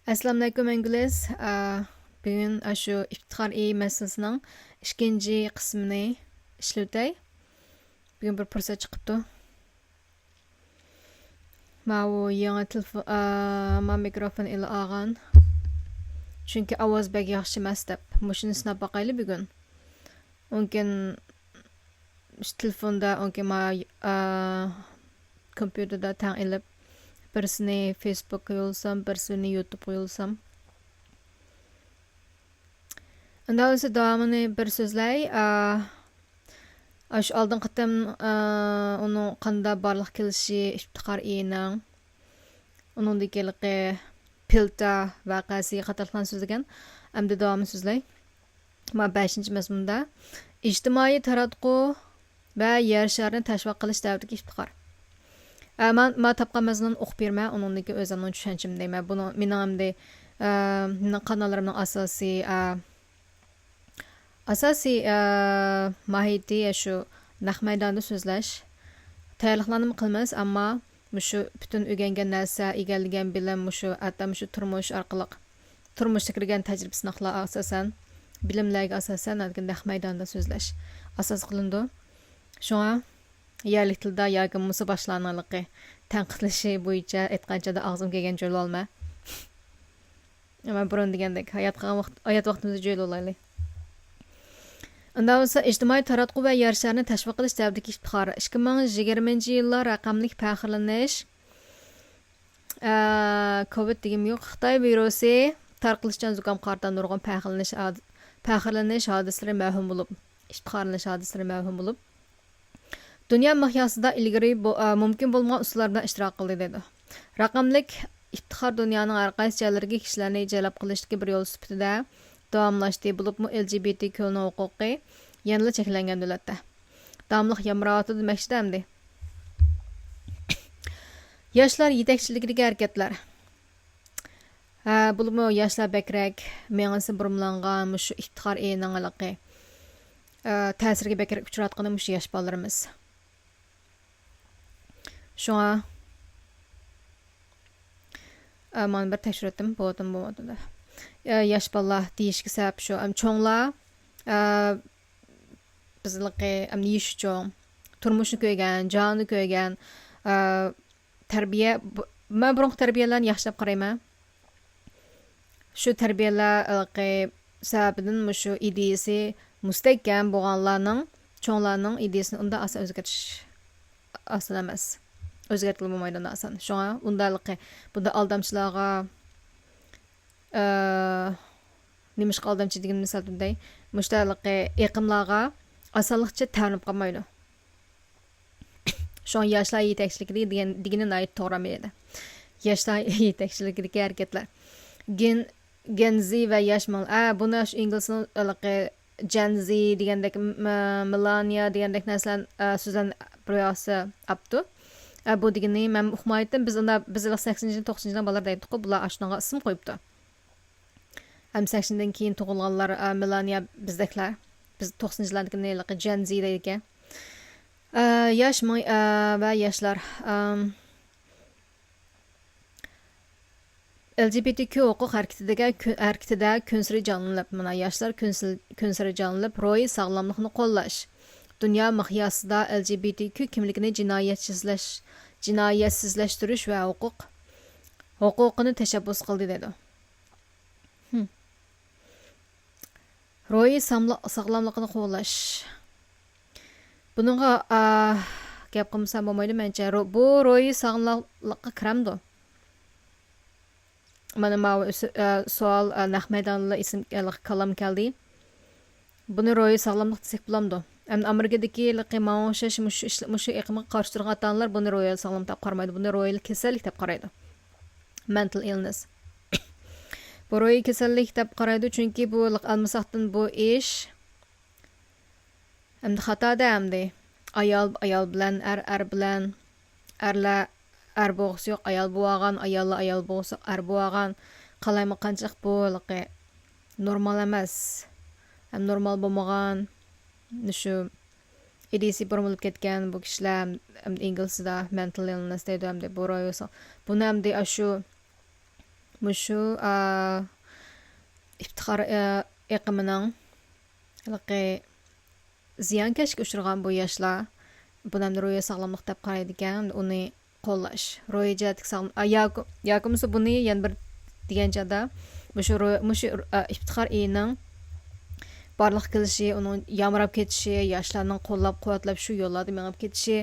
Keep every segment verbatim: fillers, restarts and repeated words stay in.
ئەسسالامۇئەلەيكۇم ئىنگلىز. ئا، بۈگۈن ئاشۇ ئىپتىخار ئېيى مەسىلىسىنىڭ ئىككىنچى قىسمىنى ئىشلىۋېتەي. بۈگۈن بىر پۇرسەت چىقىپتۇ. ماۋۇ يېڭى تېلېفون، ئا، ما مىكروفون ئېلىپ ئالغان. چۈنكى ئاۋاز بەك ياخشى ئەمەس دەپ. مۇشۇنى سىناپ باقايلى بۈگۈن. ئۇنكىن شۇ تېلېفوندا، ئۇنكى ما، ئا، كومپيۇتېردا تەڭ ئېلىپ، بىرسىنى فېيسبۇكقا يوللىسام، بىرسىنى يۇتۇبقا يوللىسام. ئۇنداق بولسا داۋامىنى بىر سۆزلەي. ئا، ئاشۇ ئالدىنقى قېتىم، ئا، ئۇنىڭ قانداق بارلىققا كېلىشى، ئىپتىخار ئېيىنىڭ، ئۇنىڭدىكى ھېلىقى پىلتا ۋەقەسى قاتارلىقلارنى سۆزلىگەن. ئەمدى داۋامىنى سۆزلەي. ما بەشىنچى مەزمۇندا ئىجتىمائىي تاراتقۇ ۋە يەر شارىنى تەشۋىق قىلىش دەۋرىدىكى ئىپتىخار. ئە، ما، ما تاپقان مەزمۇننى ئوقۇپ بېرىمەن، ئۇنىڭدىن كېيىن ئۆزۈمنىڭ چۈشەنچىمنى دەيمەن. بۇنىڭ، مېنىڭ ئەمدى، ئە، مېنىڭ قاناللىرىمنىڭ ئاساسىي، ئە، ئاساسىي، ئە، ماھىيىتى شۇ نەق مەيداندا سۆزلەش. تەييارلىقلارنىمۇ قىلىمىز، ئەمما مۇشۇ پۈتۈن ئۆگەنگەن نەرسە، ئىگىلىگەن بىلىم، مۇشۇ ھەتتا مۇشۇ تۇرمۇش ئارقىلىق، تۇرمۇشتا كىرگەن تەجرىبە سىناقلارغا ئاساسەن، بىلىملەرگە ئاساسەن، ھازىرقى نەق مەيداندا سۆزلەش ئاساس قىلىنىدۇ. شۇڭا يەرلىك تىلدا ياكى بولمىسا باشقىلارنىڭ ھېلىقى تەنقىدلىشى بويىچە ئېيتقان چاغدا ئاغزىمغا كەلگەنچە يوللىۋالىمەن. مەن بۇرۇن دېگەندەك، ھايات قالغان ۋاقىت، ھايات ۋاقتىمىزدا جۆيلۈۋالايلى. ئۇنداق بولسا، ئىجتىمائىي تاراتقۇ ۋە يەر شارىنى تەشۋىق قىلىش دەۋرىدىكى ئىپتىخار. ئىككى مىڭ يىگىرمىنچى يىللار رەقەملىك پەخىرلىنىش، ئە، كوۋىد دېگىنىم يوق، خىتاي ۋىرۇسى تارقىلىشچان زۇكامغا قارىتا نۇرغۇن پەخىرلىنىش ھاد-، پەخىرلىنىش ھادىسىلىرى مەۋھۇم بولۇپ، ئىپتىخارلىنىش ھادىسىلىرى مەۋھۇم بولۇپ، دۇنيا مىقياسىدا ئىلگىرى بو-، ئا، مۇمكىن بولمىغان ئۇسۇللار بىلەن ئىشتىراك قىلدى، دەيدۇ. رەقەملىك ئىپتىخار دۇنيانىڭ ھەر قايسى جايلىرىدىكى كىشىلەرنى جەلپ قىلىشتىكى بىر يول سۈپىتىدە داۋاملاشتى، بولۇپمۇ ئېل جى بى تى كيۇنىڭ ھوقۇقى يەنىلا چەكلەنگەن دۆلەتتە داۋاملىق يامراۋاتىدۇ دېمەكچىدە ئەمدى. ياشلار يېتەكچىلىكىدىكى ھەرىكەتلەر. ھە، بولۇپمۇ ياشلار بەكرەك مېڭىسى بۇرمىلانغان مۇشۇ ئىپتىخار ئېيىنىڭ ھېلىقى، ئە، تەسىرىگە بەكرەك ئۇچراتقىنى مۇشۇ ياش بالىلىرىمىز. شۇڭا، ئە، مانا بىر تەكشۈرۈۋەتتىم، بولۇۋاتىدۇ، بولۇۋاتىدۇ. ئە، ياش بالىلار دېيىشكە سەۋەب شۇ. ئەم، چوڭلار، ئە، بىزنىڭكى، ئەم، يېشى چوڭ، تۇرمۇشنى كۆرگەن، جاھاننى كۆرگەن، ئە، تەربىيە، بۇ، مەن بۇرۇنقى تەربىيەلەرنى ياخشىلاپ قارايمەن. شۇ تەربىيەلەر، ھېلىقى، سەۋەبىدىن مۇشۇ ئىدىيىسى مۇستەھكەم بولغانلارنىڭ، چوڭلارنىڭ ئىدىيىسىنى ئۇنداق ئاسان ئۆزگەرتىش ئاسان ئەمەس. ئۆزگەرتكىلى بولمايدۇ ئۇنداق ئاسان. شۇڭا ئۇنداق ھېلىقى، بۇنداق ئالدامچىلارغا، ئە، نېمىشقا ئالدامچى دېگىنىمنى سەل تۈندەي. مۇشۇنداق ھېلىقى ئېقىملارغا ئاسانلىقچە تەۋرىنىپ قالمايدۇ. شۇڭا ياشلار يېتەكچىلىكىدە دېگەن، دېگىنى ناھايىتى توغرا ئەمەس ئىدى. ياشلار يېتەكچىلىكىدىكى ھەرىكەتلەر. گېن، گېن زى ۋە ياش مىڭ-، ئە، بۇنى شۇ ئىنگلىزنىڭ ھېلىقى جەن زى دېگەندەك، م-، مىلانىيا دېگەندەك نەرسىلەر، ئە، سۆزلەر بىر ياقسى ئاپتۇ. ئە، بۇ دېگىنى مەن ئۇقمايتتىم. بىز ئۇندا، بىز ھېلىقى سەكسىنىنچى يىل، توقسىنىنچى يىلنىڭ بالىلىرى دەيتتۇققۇ، بۇلار ئاشۇنىڭغا ئىسىم قويۇپتۇ. ھەم سەكسىندىن كېيىن تۇغۇلغانلار، ئە، مىلانىيا بىزدەكلەر. بىز توقسىنىنچى يىللاردىكىنى ھېلىقى جەن زى دەيدىكەن. ئە، ياش مىڭ-، ئە، ۋە ياشلار. ئەم، ئېل جى بى تى كيۇ ھوقۇق ھەرىكىتىدىكى كۈ-، ھەرىكىتىدە كۈنسېرى جانلىنىپ، مانا، ياشلار كۈنسىل-، كۈنسېرى جانلىنىپ، روھىي ساغلاملىقنى قوللاش، دۇنيا مىقياسىدا ئېل جى بى تى كيۇ كىملىكىنى جىنايەتچىلەش-، جىنايەتسىزلەشتۈرۈش ۋە ھوقۇق، ھوقۇقىنى تەشەببۇس قىلدى، دەيدۇ. ھىم. روھىي ساملا-، ساغلاملىقىنى قوغداش. بۇنىڭغا، ئا، گەپ قىلمىسام بولمايدۇ، مەنچە. رو-، بۇ روھىي ساغلاملىققا كىرەمدۇ؟ مانا ماۋۇ سو-، ئا، سوئال، ئا، نەق مەيداندا ئېسىم-، ئا، كاللام كەلدى. بۇنى روھىي ساغلاملىق دېسەك بولامدۇ؟ ئەمدى ئامېرىكىدىكى ھېلىقى ماڭا ئوخشاش مۇشۇ ئىشلا-، مۇشۇ ئېقىمغا قارشى تۇرغان ئاتا-ئانىلار بۇنى روھىي ساغلام دەپ قارىمايدۇ. بۇنى روھىي كېسەللىك دەپ قارايدۇ. مېنتال ئىلنېس. بۇ روھىي كېسەللىك دەپ قارايدۇ، چۈنكى بۇ ھېلىقى ئالمىساقتىن بۇ ئىش ئەمدى خاتادە ئەمدى. ئايال، ئايال بىلەن، ئەر، ئەر بىلەن، ئەرلەر ئەر بولغۇسى يوق، ئايال بولۇۋالغان، ئاياللار ئايال بولغۇسى يوق، ئەر بولۇۋالغان. قالايمىقانچىلىق بۇ ھېلىقى نورمال ئەمەس. ھەم نورمال بولمىغان، شۇ ئىدىيىسى بۇرمىلىپ كەتكەن بۇ كىشىلەر، ئەمدى ئىنگلىزچىدا مېنتال ئىلنېس دەيدۇ، ئەمدى بۇ روھىي سا-، بۇنى ئەمدى ئاشۇ مۇشۇ ئىپتىخار ئېقىمىنىڭ ھېلىقى زىيانكەشكە ئۇچرىغان بۇ ياشلار، بۇنى ئەمدى روھىي ساغلاملىق دەپ قارايدىكەن، ئۇنى قوللاش، روھىي جەھەتتىكى ساغلام، ياكى ياكى بولمىسا بۇنى يەنە بىر دېگەن چاغدا، مۇشۇ روھ، مۇشۇ ئىپتىخار ئېيىنىڭ بارلىققا كېلىشى، ئۇنىڭ يامراپ كېتىشى، ياشلارنىڭ قوللاپ قۇۋۋەتلەپ شۇ يوللاردا مېڭىپ كېتىشى،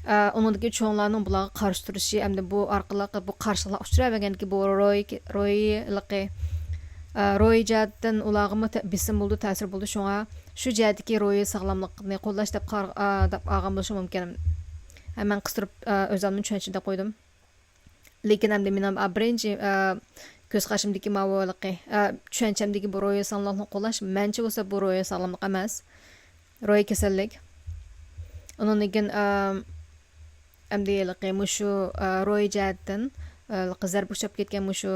ئۇنىڭدىكى چوڭلارنىڭ بۇلارغا قارشى تۇرۇشى، ئەمدى بۇ ئارقىلىق بۇ قارشىلىقلار ئۇچراۋەرگەندىكى بۇ روھىي، روھىيلىقى، روھىي جەھەتتىن ئۇلارغىمۇ بېسىم بولىدۇ، تەسىر بولىدۇ. شۇڭا شۇ جەھەتتىكى روھىي ساغلاملىقنى قوللاش دەپ قار-، دەپ ئالغان بولۇشى مۇمكىن. ھە، مەن قىستۇرۇپ ئۆزۈمنىڭ چۈشەنچىمدە قويدۇم. لېكىن ئەمدى مېنىڭ بىرىنچى كۆز قارىشىمدىكى ماۋۇلىقى، چۈشەنچەمدىكى بۇ روھىي ساغلاملىقنى قوللاش، مەنچە بولسا بۇ روھىي ساغلاملىق ئەمەس. روھىي كېسەللىك. ئۇنىڭدىن كېيىن ئەمدى ھېلىقى مۇشۇ روھىي جەھەتتىن ھېلىقى زەربە ئۇچراپ كەتكەن مۇشۇ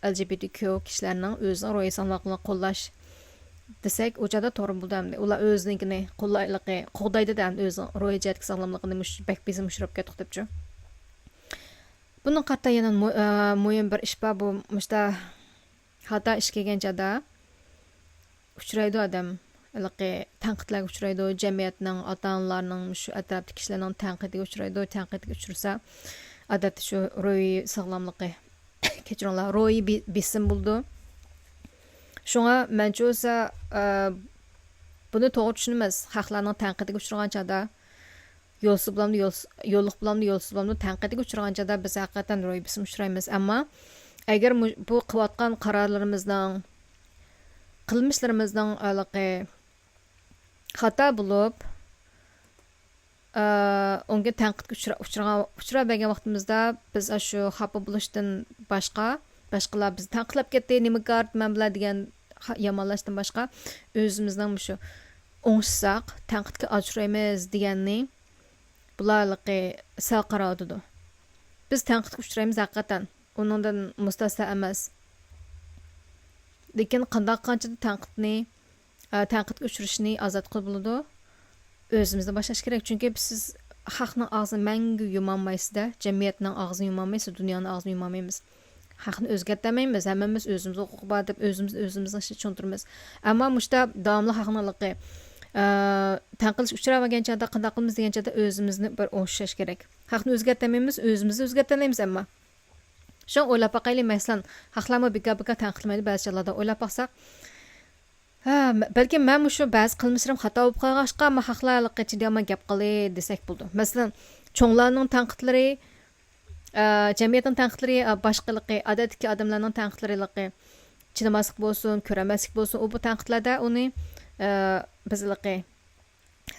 ئەل جى بى تى كيۇ كىشىلەرنىڭ ئۆزىنىڭ روھىي ساغلاملىقىنى قوللاش دېسەك، ئۇ چاغدا توغرا بولىدۇ ئەمدى. ئۇلار ئۆزىنىڭكىنى قوللايلىقى، قوغدايدۇ-دە ئەمدى ئۆزىنىڭ روھىي جەھەتتىكى ساغلاملىقىنى، مۇشۇ بەك بېسىم ئۇچراپ كەتتۇق دەپچۇ. بۇنىڭغا قارىتا يەنە مۇ-، ئە، مۇھىم بىر ئىش بار، بۇ مۇشتا خاتا ئىش كەلگەن چاغدا ئۇچرايدۇ ئادەم. ھېلىقى تەنقىدلەرگە ئۇچرايدۇ، جەمئىيەتنىڭ، ئاتا-ئانىلارنىڭ، مۇشۇ ئەتراپتىكى كىشىلەرنىڭ تەنقىدىگە ئۇچرايدۇ. تەنقىدكە ئۇچرىسا، ئادەتتە شۇ روھىي ساغلاملىقى، كەچۈرۈڭلار، روھىي بې-، بېسىم بولىدۇ. شۇڭا مەنچە بولسا، ئە، بۇنى توغرا چۈشىنىمىز. خەقلەرنىڭ تەنقىدكە ئۇچرىغان چاغدا، يولسىز بولامدۇ، يولسىز، يوللۇق بولامدۇ، يولسىز بولامدۇ، تەنقىدكە ئۇچرىغان چاغدا بىز ھەقىقەتەن روھىي بېسىم ئۇچرايمىز. ئەمما ئەگەر مۇ-، بۇ قىلىۋاتقان قارارلىرىمىزنىڭ، قىلمىشلىرىمىزنىڭ ھېلىقى خاتا بولۇپ، ئە، ئۇنىڭغا تەنقىدكە ئۇچرا-، ئۇچرىغان، ئۇچراپ بەرگەن ۋاقتىمىزدا بىز ئاشۇ خاپا بولۇشتىن باشقا، باشقىلار بىزنى تەنقىدلەپ كەتتى، نېمە كارت مەن بىلەن دېگەن خا-، يامانلاشتىن باشقا، ئۆزىمىزنىڭ مۇشۇ ئوڭشىساق، تەنقىدكە ئۇچرايمىز دېگەننى بۇلار ھېلىقى سەل قاراۋاتىدۇ. بىز تەنقىدكە ئۇچرايمىز ھەقىقەتەن، ئۇنىڭدىن مۇستەسنا ئەمەس. لېكىن قانداق قانچىدا تەنقىدنى، ئە، تەنقىدكە ئۇچرىشىنى ئازاد قىلىپ بولىدۇ؟ ئۆزىمىزدىن باشلاش كېرەك. چۈنكى سىز خەقنىڭ ئاغزىنى مەڭگۈ يۇمالمايسىز-دە، جەمئىيەتنىڭ ئاغزىنى يۇمالمايسىز، دۇنيانىڭ ئاغزىنى يۇمالمايمىز. خەقنى ئۆزگەرتەلمەيمىز، ھەممىمىز ئۆزىمىزگە ھوقۇق بار دەپ ئۆزىمىز ئۆزىمىزنىڭ ئىچىدە چۈشىنىپ تۇرىمىز. ئەمما مۇشتا داۋاملىق خەقنىڭ ھېلىقى، ئە، تەنقىدلەشكە ئۇچراۋەرگەن چاغدا قانداق قىلىمىز دېگەن چاغدا ئۆزىمىزنى بىر ئوڭشاش كېرەك. خەقنى ئۆزگەرتەلمەيمىز، ئۆزىمىزنى ئۆزگەرتەلەيمىز ئەمما. شۇڭا ئويلاپ باقايلى، مەسىلەن، خەقلەرمۇ بىكار-بىكار تەنقىدلىمەيدۇ بەزى چاغلاردا. ئويلاپ باقساق، ھە، مە-، بەلكىم مەن مۇشۇ بەزى قىلمىشلىرىم خاتا بولۇپ قالغاچقا، ئەمما خەقلەر ھېلىقى چىدىيالماي گەپ قىلدى دېسەك بولىدۇ. مەسىلەن، چوڭلارنىڭ تەنقىدلىرى، ئە، جەمئىيەتنىڭ تەنقىدلىرى، ئە، باشقا ھېلىقى ئادەتتىكى ئادەملەرنىڭ تەنقىدلىرى ھېلىقى چىدىماسلىق بولسۇن، كۆرەلمەسلىك بولسۇن، ئۇ بۇ تەنقىدلەردە ئۇنى، ئە، بىز ھېلىقى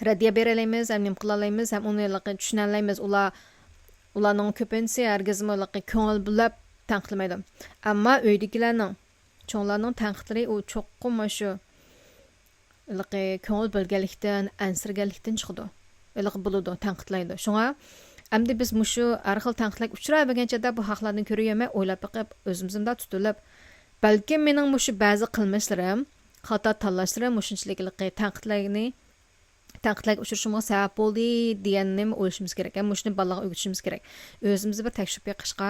رەددىيە بېرەلەيمىز ھەم نېمە قىلالايمىز ھەم ئۇنى ھېلىقى چۈشىنەلەيمىز. ئۇلار، ئۇلارنىڭ كۆپىنچىسى ھەرگىزمۇ ھېلىقى كۆڭۈل بۆلۈپ تەنقىدلىمەيدۇ. ئەمما ئۆيدىكىلەرنىڭ، چوڭلارنىڭ تەنقىدلىرى ئۇ چوقۇم شۇ ھېلىقى كۆڭۈل بۆلگەنلىكتىن، ئەنسىرىگەنلىكتىن چىقىدۇ. ھېلىقى بولىدۇ، تەنقىدلەيدۇ. شۇڭا ئەمدى بىز مۇشۇ ھەر خىل تەنقىدلەرگە ئۇچراۋەرگەن چاغدا بۇ خەقلەردىن كۆرۈۋەرمەي ئويلاپ بېقىپ، ئۆزىمىزنى مۇنداق تۇتۇۋېلىپ، بەلكىم مېنىڭ مۇشۇ بەزى قىلمىشلىرىم، خاتا تاللاشلىرىم مۇشۇنچىلىك ھېلىقى تەنقىدلەرنى تەنقىدلەرگە ئۇچرىشىمغا سەۋەب بولدى دېگەننى ئويلىشىمىز كېرەك. ھەم مۇشۇنى بالىلارغا ئۆگىتىشىمىز كېرەك. ئۆزىمىزنى بىر تەكشۈرۈپ بېقىشقا،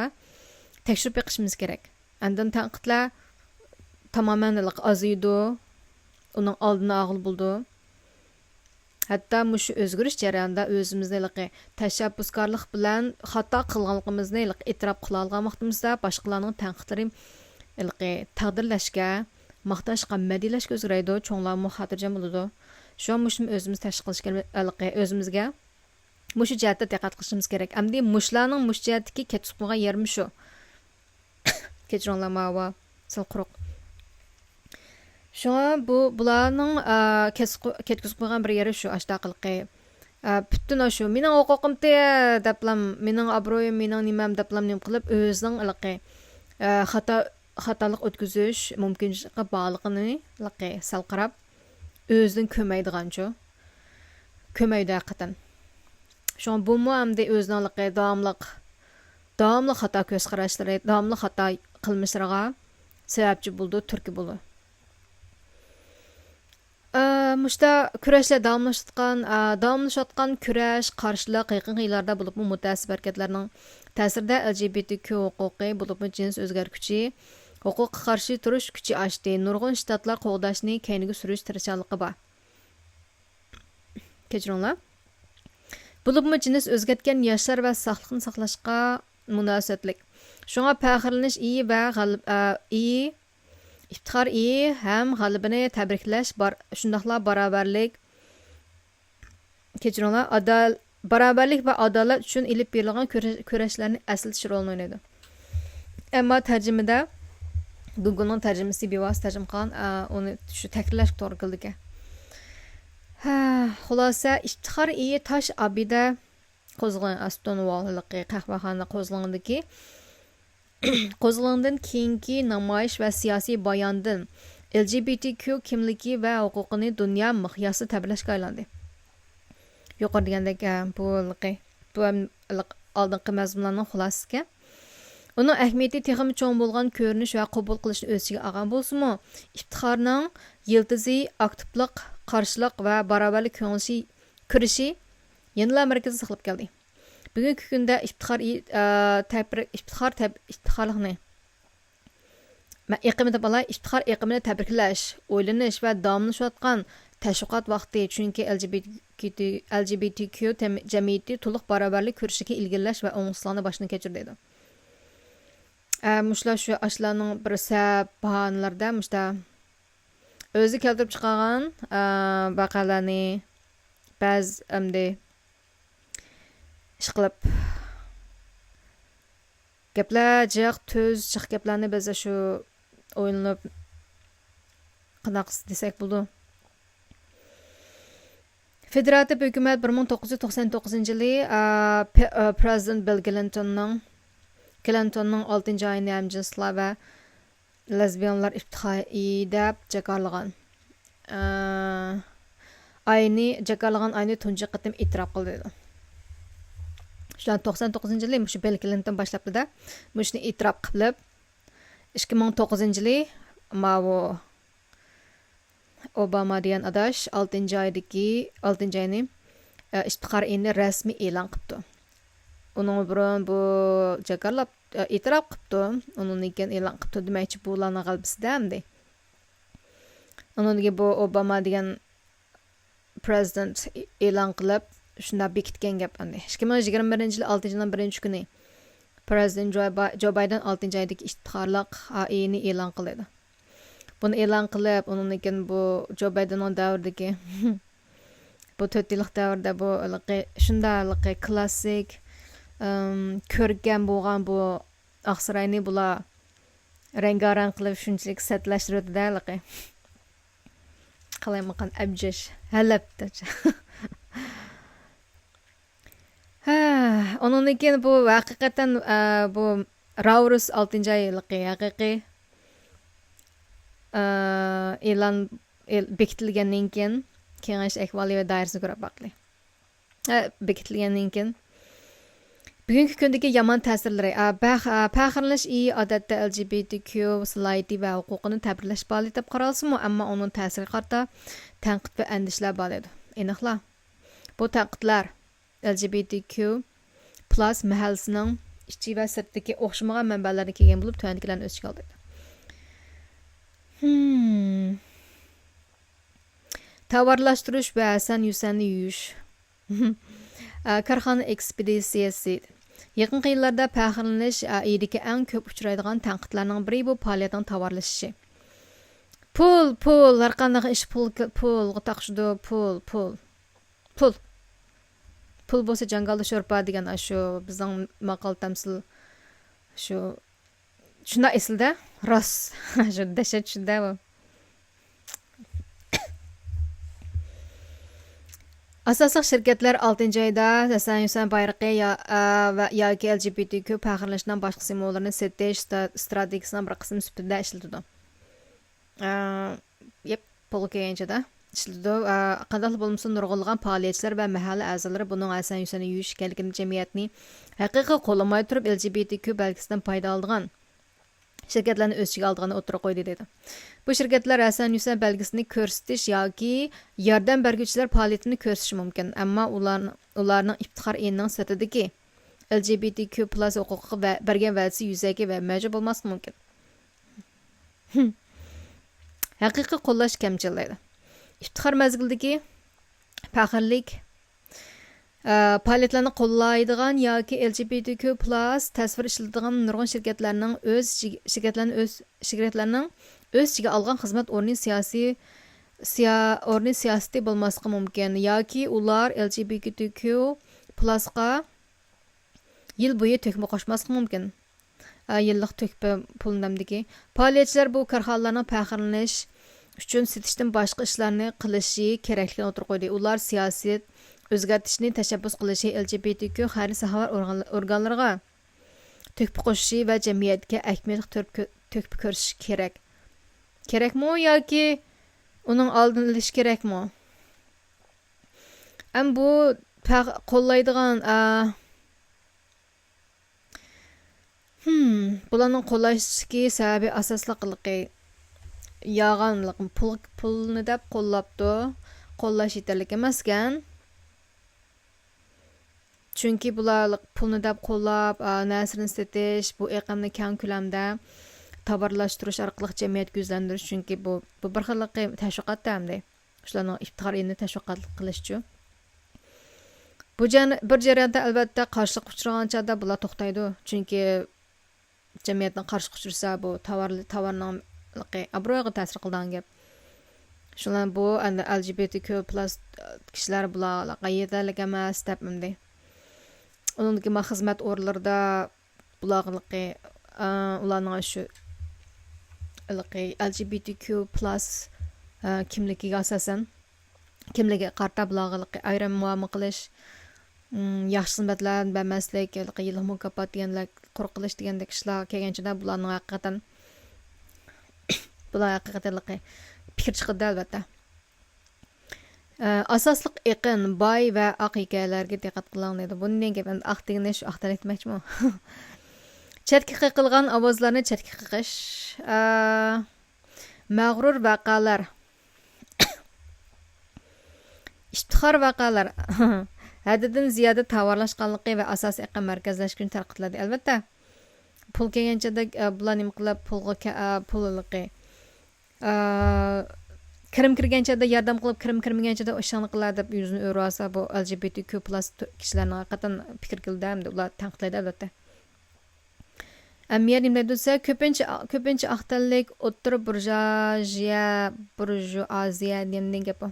تەكشۈرۈپ بېقىشىمىز كېرەك. ئاندىن تەنقىدلەر تامامەن ھېلىقى ئازىيىدۇ، ئۇنىڭ ئالدىنى ئالغىلى بولىدۇ. ھەتتا مۇشۇ ئۆزگىرىش جەريانىدا ئۆزىمىزنى ھېلىقى تەشەببۇسكارلىق بىلەن خاتا قىلغانلىقىمىزنى ھېلىقى ئېتىراپ قىلالىغان ۋاقتىمىزدا باشقىلارنىڭ تەنقىدلىرى ھېلىقى تەقدىرلەشكە، ماختاشقا، مەدھىيەلەشكە ئۆزگىرەيدۇ، چوڭلارمۇ خاتىرجەم بولىدۇ. شۇڭا مۇشۇنى ئۆزىمىز تەشۋىق قىلىش كېرەك، ھېلىقى ئۆزىمىزگە مۇشۇ جەھەتتە دىققەت قىلىشىمىز كېرەك. ئەمدى مۇشۇلارنىڭ مۇشۇ جەھەتتىكى كەتكۈزۈپ قويغان يېرىمۇ شۇ. كەچۈرۈڭلار، ماۋۇ سەل قۇرۇق. شۇڭا بۇ، بۇلارنىڭ، ئە، كەتكۈزۈپ قويغان بىر يېرى شۇ، ئاشتاقىلىقى. ئە، پۈتۈن شۇ، مېنىڭ ھوقۇقۇمتى دەپلام، مېنىڭ ئابرۇيۇم، مېنىڭ نېمەم دەپلام نېمە قىلىپ، ئۆزىنىڭ ھېلىقى، ئە، خاتا، خاتالىق ئۆتكۈزۈش مۇمكىنچىلىكى بارلىقىنى ھېلىقى سەل قاراپ، ئۆزىدىن كۆرمەيدىغانچۇ؟ كۆرمەيدۇ ھەقىقەتەن. شۇڭا بۇمۇ ئەمدى ئۆزىنىڭ ھېلىقى داۋاملىق، داۋاملىق خاتا كۆز قاراشلىرى، داۋاملىق خاتا قىلمىشلىرىغا سەۋەبچى بولىدۇ، تۈرتكە بولىدۇ. ئە، مۇشتا كۈرەشلەر داۋاملىشىۋاتقان، ئە، داۋاملىشىۋاتقان كۈرەش، قارشىلىق يېقىنقى يىللاردا بولۇپمۇ مۇتەئەسسىپ ھەرىكەتلەرنىڭ تەسىرىدە ئەل جى بى تى كيۇ ھوقۇقى، بولۇپمۇ جىنس ئۆزگەرتكۈچى ھوقۇققا قارشى تۇرۇش كۈچى ئاشتى. نۇرغۇن شتاتلار قوغداشنى كەينىگە سۈرۈش تىرىشچانلىقى بار. كەچۈرۈڭلار. بولۇپمۇ جىنس ئۆزگەرتكەن ياشلار ۋە ساقلىقنى ساقلاشقا مۇناسىۋەتلىك. شۇڭا پەخىرلىنىش ئېيى ۋە غەلىب-، ئە، ئېيى، ئىپتىخار ئېيى ھەم غەلىبىنى تەبرىكلەش بار، شۇنداقلا باراۋەرلىك، كەچۈرۈڭلار، ئادال-، باراۋەرلىك ۋە ئادالەت ئۈچۈن ئېلىپ بېرىلغان كۈرە-، كۈرەشلەرنى ئەسلىتىش رولىنى ئوينايدۇ. ئەمما تەرجىمىدە گۇگلنىڭ تەرجىمىسى بىۋاسىتە تەرجىمە قىلغان، ئە، ئۇنى شۇ تەكرارلاشقا توغرا كېلىدىكەن. ھە، خۇلاسە، ئىپتىخار ئېيى تاش ئابىدە قوزغىلىڭ، ئە، ستونۋال ھېلىقى قەھۋەخانا قوزغىلىڭدىكى، قوزغىلىڭدىن كېيىنكى نامايىش ۋە سىياسىي باياندىن ئېل جى بى تى كيۇ كىملىكى ۋە ھوقۇقىنى دۇنيا مىقياسىدا تەبىرلەشكە ئايلاندى. يۇقىرىدا دېگەندەك، ئە، بۇ ھېلىقى، بۇ ھەم ھېلىقى ئالدىنقى مەزمۇنلارنىڭ خۇلاسىسىكەن. ئۇنىڭ ئەھمىيىتى تېخىمۇ چوڭ بولغان كۆرۈنۈش ۋە قوبۇل قىلىشنى ئۆز ئىچىگە ئالغان بولسىمۇ، ئىپتىخارنىڭ يىلتىزى ئاكتىپلىق، قارشىلىق ۋە باراۋەرلىك كۆڭلىشى، كۈرىشى يەنىلا مەركەزدە ساقلاپ كەلدى. بۈگۈنكى كۈندە ئىپتىخار ئى-، ئە، تەبرىك-، ئىپتىخار تەب-، ئىپتىخارلىقنى، مە-، ئېقىمى دەپ ئالاي، ئىپتىخار ئېقىمىنى تەبرىكلەش، ئويلىنىش ۋە داۋاملىشىۋاتقان تەشۋىقات ۋاقتى، چۈنكى ئەل جى بى تى كيۇ، ئەل جى بى تى كيۇ تەم-، جەمئىيىتى تولۇق باراۋەرلىك كۈرىشىگە ئىلگىرىلەش ۋە ئوڭۇشسىزلىقنى باشتىن كەچۈردى دەيدۇ. ئە، مۇشۇلار شۇ ئاشۇلارنىڭ بىر سەۋەب باھانىلىرىدە مۇشتا ئۆزى كەلتۈرۈپ چىقارغان، ئە، ۋەقەلەرنى بەزى ئەمدى ئىشقىلىپ گەپلەر جىق، تۈز، جىق گەپلەرنى بىز شۇ ئويلىنىپ قانداق دېسەك بولىدۇ؟ فېدېراتىپ ھۆكۈمەت بىر مىڭ توققۇز يۈز توقسان توققۇزىنچى يىلى، ئە، پې-، ئە، پرېزىدېنت بىل كلىنتوننىڭ، كلىنتوننىڭ ئالتىنچى ئاينى ھەمجىنسلار ۋە لېزبىيانلار ئىپتىخارى دەپ جاكارلىغان، ئە، ئاينى، جاكارلىغان ئاينى تۇنجى قېتىم ئېتىراپ قىلدى. شۇلار توقسان توققۇزىنچى يىلى مۇشۇ بىل كلىنتون باشلاپتۇ-دە، مۇشۇنى ئېتىراپ قىلىپ، ئىككى مىڭ توققۇزىنچى يىلى ماۋۇ ئوباما دېگەن ئاداش ئالتىنچى ئايدىكى، ئالتىنچى ئاينى، ئە، ئىپتىخار ئېيىنى رەسمىي ئېلان قىپتۇ. ئۇنىڭ بۇرۇن بۇ جاكارلاپ، ئە، ئېتىراپ قىپتۇ. ئۇنىڭدىن كېيىن ئېلان قىپتۇ دېمەكچى، بۇلارنىڭ غەلىبىسىدە ئەمدى. ئۇنىڭدىن كېيىن بۇ ئوباما دېگەن پرېزىدېنت ئېلان قىلىپ، شۇنداق بېكىتكەن گەپ ئەمدى. ئىككى مىڭ يىگىرمە بىرىنچى يىلى ئالتىنچى ئاينىڭ بىرىنچى كۈنى پرېزىدېنت جو با-، جو بايدېن ئالتىنچى ئايدىكى ئىپتىخارلىق ئېيىنى ئېلان قىلىدۇ. بۇنى ئېلان قىلىپ، ئۇنىڭدىن كېيىن بۇ جو بايدېننىڭ دەۋرىدىكى، بۇ تۆت يىللىق دەۋردە بۇ ھېلىقى، شۇنداق ھېلىقى كلاسسىك، ئىم، كۆركەم بولغان بۇ ئاقساراينى بۇلار رەڭگارەڭ قىلىپ شۇنچىلىك سەتلەشتۈرۈۋېتىدۇ ھېلىقى. قالايمىقان ئەبجەش، ھەلەبتەچە. ھە، ئۇنىڭدىن كېيىن بۇ ھەقىقەتەن، ئە، بۇ راۋرۇس ئالتىنچى ئايلىقى ھەقىقىي، ئە، ئېلان، ئېل-، بېكىتىلگەندىن كېيىن كېڭەش ئەھۋالى ۋە دائىرىسىنى كۆرۈپ باقىلى. ئە، بېكىتىلگەندىن كېيىن. بۈگۈنكى كۈندىكى يامان تەسىرلىرى. ئە، بەخ-، ئە، پەخىرلىنىش ئېيى ئادەتتە ئەل جى بى تى كيۇ سالاھىيىتى ۋە ھوقۇقىنى تەبرىكلەش پائالىيىتى دەپ قارالسىمۇ، ئەمما ئۇنىڭ تەسىرىگە قارىتا تەنقىد ۋە ئەندىشىلەر بار دەيدۇ. ئېنىقلا. بۇ تەنقىدلەر ئەل جى بى تى كيۇ پلۇس مەھەللىسىنىڭ ئىچى ۋە سىرتىدىكى ئوخشىمىغان مەنبەلەردىن كەلگەن بولۇپ، تۆۋەندىكىلەرنى ئۆز ئىچىگە ئالدى. Hmm. تاۋارلاشتۇرۇش ۋە ھەسەن يۈسەننى يۇيۇش. ئە، كارخانا ئېكسپېدىتسىيەسى. يېقىنقى يىللاردا پەخىرلىنىش، ئە، ئېيىدىكى ئەڭ كۆپ ئۇچرايدىغان تەنقىدلەرنىڭ بىرى بۇ پائالىيەتنىڭ تاۋارلىشىشى. پۇل، پۇل، ھەرقانداق ئىش پۇل، پۇلغا تاقىشىدۇ، پۇل، پۇل. پۇل. پۇل بولسا جاڭگالدا شورپا دېگەن ئاشۇ بىزنىڭ ماقال تەمسىل شۇ شۇنداق ئېسىلدە، راست. شۇ دەھشەت چۈشىدە بۇ. ئاساسلىق شىركەتلەر ئالتىنچى ئايدا ھەسەن يۈسەن بايرىقى يا-، ئا، ۋە ياكى ئەل جى بى تى كيۇ پەخىرلىنىشنىڭ باشقا سىمۋوللىرىنى سېتىش ستا-، ستراتېگىيىسىنىڭ بىر قىسمى سۈپىتىدە ئىشلىتىدۇ. ئا، يەپ، پۇلغا كەلگەنچە-دە ئىشلىتىدۇ. ئا، قانداقلا بولمىسۇن، نۇرغۇنلىغان پائالىيەتچىلەر ۋە مەھەللە ئەزالىرى بۇنىڭ ھەسەن يۈسەننى يۇيۇش ئىكەنلىكىنى جەمئىيەتنى ھەقىقىي قوللىماي تۇرۇپ، ئەل جى بى تى كيۇ بەلگىسىدىن پايدا ئالىدىغان شىركەتلەرنى ئۆز ئىچىگە ئالىدىغانلىقىنى ئوتتۇرىغا قويدى، دېدى. بۇ شىركەتلەر ھەسەن يۈسەن بەلگىسىنى كۆرسىتىش ياكى ياردەم بەرگۈچىلەر پائالىيىتىنى كۆرسىتىشى مۇمكىن، ئەمما ئۇلار، ئۇلارنىڭ ئىپتىخار ئېيىنىڭ سىرتىدىكى ئېل جى بى تى كيۇ پىلەس ھوقۇقىغا ۋە-، بەرگەن ۋەدىسى يۈزەكى ۋە مەۋجۇت بولماسلىقى مۇمكىن. ھەقىقىي قوللاش كەمچىللەيدۇ. ئىپتىخار مەزگىلىدىكى پەخىرلىك، ئە، پائالىيەتلەرنى قوللايدىغان ياكى ئېل جى بى تى كيۇ پىلەس تەسۋىر ئىشلىتىدىغان نۇرغۇن شىركەتلەرنىڭ ئۆز شىركەتلەرنى ئۆز، شىركەتلەرنىڭ ئۆز ئىچىگە ئالغان خىزمەت ئورنى سىياسىي، سىيا-، ئورنى سىياسىتى بولماسلىقى مۇمكىن ياكى ئۇلار ئېل جى بى تى كيۇ پىلەسقا يىل بويى تۆھپە قوشماسلىقى مۇمكىن. ئە، يىللىق تۆھپە پۇل نەمدىكى. پائالىيەتچىلەر بۇ كارخانىلارنىڭ پەخىرلىنىش ئۈچۈن سېتىشتىن باشقا ئىشلارنى قىلىشى كېرەكلىكىنى ئوتتۇرىغا قويدى. ئۇلار سىياسەت ئۆزگەرتىشنى تەشەببۇس قىلىشى، ئېل جى بى تى كيۇ خەير ساخاۋەت ئورغان-، ئورگانلىرىغا تۆھپە قوشۇشى ۋە جەمئىيەتكە ئەھمىيەتلىك تۆھپە كۆ-، تۆھپە كۆرسىتىشى كېرەك. كېرەكمۇ ياكى ئۇنىڭ ئالدىنى ئېلىش كېرەكمۇ؟ ئەم بۇ پەخ-، قوللايدىغان، ئە، ھىم، بۇلارنىڭ قوللاشتىكى سەۋەبى ئاساسلىقلىقى يالغانلىق، پۇل، پۇلنى دەپ قوللاپتۇ، قوللاش يېتەرلىك ئەمەسكەن. چۈنكى بۇلار پۇلنى دەپ قوللاپ، ئا، نەرسىنى سېتىش، بۇ ئېقىمنى كەڭ كۆلەمدە تاۋارلاشتۇرۇش ئارقىلىق جەمئىيەتكە يۈزلەندۈرۈش، چۈنكى بۇ، بۇ بىر خىللىقى تەشۋىقات ئەمدى. شۇلارنىڭ ئىپتىخار ئېيىنى تەشۋىقات قىلىشچۇ. بۇ جەر-، بىر جەرياندا، ئەلۋەتتە، قارشىلىققا ئۇچرىغان چاغدا بۇلار توختايدۇ. چۈنكى جەمئىيەتنىڭ قارشىلىققا ئۇچرىسا، بۇ تاۋار-، تاۋارنىڭ ئابرۇيىغا تەسىر قىلىدىغان گەپ. شۇڭا بۇ ئەمدى ئەل جى بى تى كيۇ پىلەس كىشىلەر بۇلارغا يېتەرلىك ئەمەس دەپ ئەمدى. ئۇنىڭدىن كېيىن خىزمەت ئورۇنلىرىدا بۇلارغىلىقى، ئە، ئۇلارنىڭ شۇ ھېلىقى ئەل جى بى تى كيۇ پىلەس، ئە، كىملىكىگە ئاساسەن، كىملىكىگە قارىتا بۇلارغىلىقى ئايرىم مۇئامىلە قىلىش، ئىم، ياخشى خىزمەتلەر بەرمەسلىك، ھېلىقى يىللىق مۇكاپات دېگەنلەر قۇرۇق قىلىش دېگەندەك ئىشلار كەلگەنچىدە بۇلارنىڭ ھەقىقەتەن، بۇلار ھەقىقەتەن ھېلىقى پىكىر چىقىدۇ، ئەلۋەتتە. ئە، ئاساسلىق ئېقىن، باي ۋە ئاق ھېكايىلەرگە دىققەت قىلىڭ دەيدۇ. بۇ نېمە گەپ؟ ئەمدى ئاق دېگىنى شۇ ئاق تەنلىك دېمەكچىمۇ؟ چەتكە قېقىلغان ئاۋازلارنى چەتكە قېقىش. ئە، مەغرۇر ۋەقەلەر. ئىپتىخار ۋەقەلەر. ھەددىدىن زىيادە تاۋارلاشقانلىقى ۋە ئاساسىي ئېقىم مەركەزلەشكۈچى تەنقىدلەيدۇ. ئەلۋەتتە، پۇل كەلگەن چاغدا، ئە، بۇلار نېمە قىلىپ، پۇلغا كە-، ئە، پۇل ھېلىقى. ئە، كىرىم كىرگەن چاغدا ياردەم قىلىپ، كىرىم كىرمىگەن چاغدا ئىشىڭنى قىلە دەپ يۈزىنى ئۆرۈۋالسا، بۇ ئەل جى بى تى كيۇ پىلەس تۇ-، كىشىلەرنىڭ ھەقىقەتەن پىكىر كېلىدۇ، ئەمدى ئۇلار تەنقىدلەيدۇ، ئەلۋەتتە. ئەمما يەنە نېمە دەيدۇ دېسە، كۆپىنچە، كۆپىنچە ئاق تەنلىك ئوتتۇرا بۇرژۇئازىيە، بۇرژۇئازىيە دېگەن گەپ بۇ.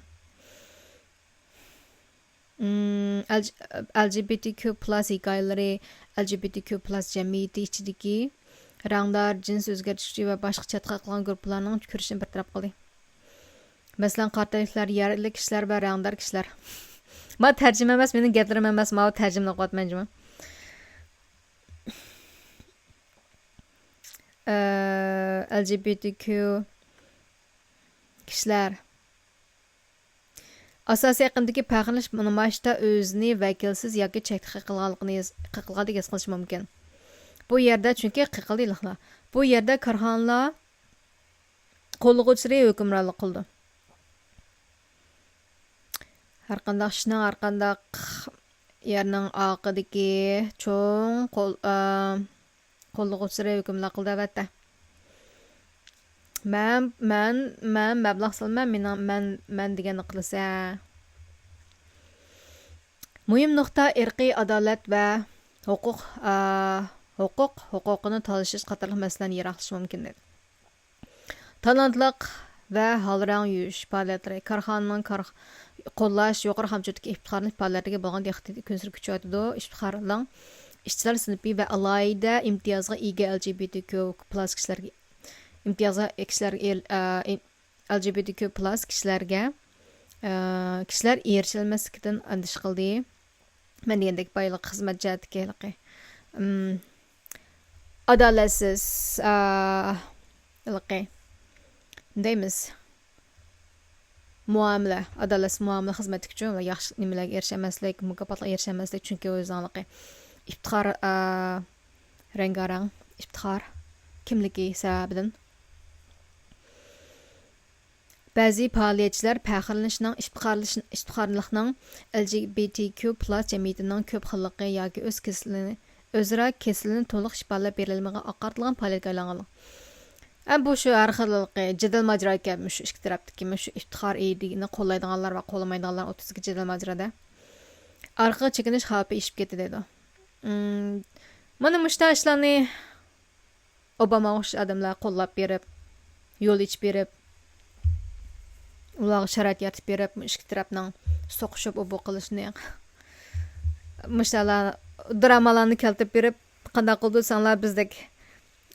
ئىم، ئەل-، ئەل جى بى تى كيۇ پىلەس ھېكايىلىرى، ئەل جى بى تى كيۇ پىلەس جەمئىيىتى ئىچىدىكى رەڭدار، جىنس ئۆزگەرتىشكۈچى ۋە باشقا چەتكە قېقىلغان گۇرۇپپىلارنىڭ كۈرىشىنى بىر تەرەپ قىلدى. مەسىلەن، قارا تەنلىكلەر، يەرلىك كىشىلەر ۋە رەڭدار كىشىلەر. ما تەرجىمە ئەمەس، مېنىڭ گەپلىرىم ئەمەس، ماۋۇ تەرجىمە قىلىۋاتىمەن جۇمۇ. ئە، ئەل جى بى تى كيۇ كىشىلەر. ئاساسىي ئېقىمدىكى پەخىرلىنىش نامايىشتا ئۆزىنى ۋەكىلسىز ياكى چەتكە قېقىلغانلىقىنى ياز-، قېقىلغاندەك ھېس قىلىشى مۇمكىن. بۇ يەردە، چۈنكى قېقىلدى ھېلىقىلا. بۇ يەردە كارخانىلار قوللىغۇچىلىرى ھۆكۈمرانلىق قىلىدۇ. ھەرقانداق ئىشنىڭ، ھەرقانداق يەرنىڭ ئارقىدىكى چوڭ قول-، ئە، قوللىغۇچىلىرى ھۆكۈمرانلىق قىلىدۇ، ئەلۋەتتە. مەن، مەن، مەن مەبلەغ سالىمەن، مېنىڭ، مەن، مەن دېگەننى قىلىسەن. مۇھىم نۇقتا ئىرقىي ئادالەت ۋە ھوقۇق، ئا، ھوقۇق، ھوقۇقىنى تالىشىش قاتارلىق مەسىلىلەرنى يىراقلىشى مۇمكىن، دېدى. تالانتلىق ۋە ھال رەڭ يۇيۇش پائالىيەتلىرى، كارخانىنىڭ كار-، قوللاش، يۇقىرى خامچوتتىكى ئىپتىخارلىنىش پائالىيەتلىرىگە بولغان دىققىتى كۈنسېرى كۈچىيىۋاتىدۇ. ئىپتىخارلىق ئىشچىلار سىنىپى ۋە ئالاھىدە ئىمتىيازغا ئىگە ئەل جى بى تى كيۇ پىلەس كىشىلەرگە، ئىمتىيازغا كىشىلەرگە ئېل-، ئە، ئىم-، ئەل جى بى تى كيۇ پىلەس كىشىلەرگە، ئە، كىشىلەر ئېرىشەلمەسلىكىدىن ئەندىشە قىلدى. مەن دېگەندەك بايلىق، خىزمەت جەھەتتىكى ھېلىقى، ئىم، ئادالەتسىز، ئا، ھېلىقى، دەيمىز، مۇئامىلە، ئادالەتسىز مۇئامىلە خىزمەتتىكىچۇ، ياخشى نېمىلەرگە ئېرىشەلمەسلىك، مۇكاپاتلارغا ئېرىشەلمەسلىك، چۈنكى ئۆزىنىڭ ھېلىقى ئىپتىخار، ئا، رەڭگارەڭ ئىپتىخار كىملىكى سەۋەبىدىن. بەزى پائالىيەتچىلەر پەخىرلىنىشنىڭ، ئىپتىخارلىش-، ئىپتىخارلىقنىڭ ئەل جى بى تى كيۇ پىلەس جەمئىيىتىنىڭ كۆپ خىللىقى ياكى ئۆز كېسىلىنى، ئۆزئارا كېسىلىنى تولۇق شىپالاپ بېرەلمىگەن ئاقارتىلغان پائالىيەتكە ئايلانغانلىق. ئە، بۇ شۇ ھەر خىل جېدەل ماجىرا ئىكەن، مۇشۇ ئىككى تەرەپتىكى، مۇشۇ ئىپتىخار ئىدىيىنى قوللايدىغانلار ۋە قوللىمايدىغانلار ئوتتۇرىسىدىكى جېدەل ماجىرادا. ئارقىغا چېكىنىش خەۋپى ئېشىپ كەتتى دەيدۇ. ئىم، مانا مۇشۇنداق ئىشلارنى ئوباماغا ئوخشاش ئادەملەر قوللاپ بېرىپ، يول ئېچىپ بېرىپ، ئۇلارغا شارائىت يارىتىپ بېرىپ، ئىككى تەرەپنىڭ سوقۇشۇپ، ئوبۇ قىلىشىنى، مۇشۇلار درامالارنى كەلتۈرۈپ بېرىپ، قانداق قىلدى دېسەڭلار، بىزدەك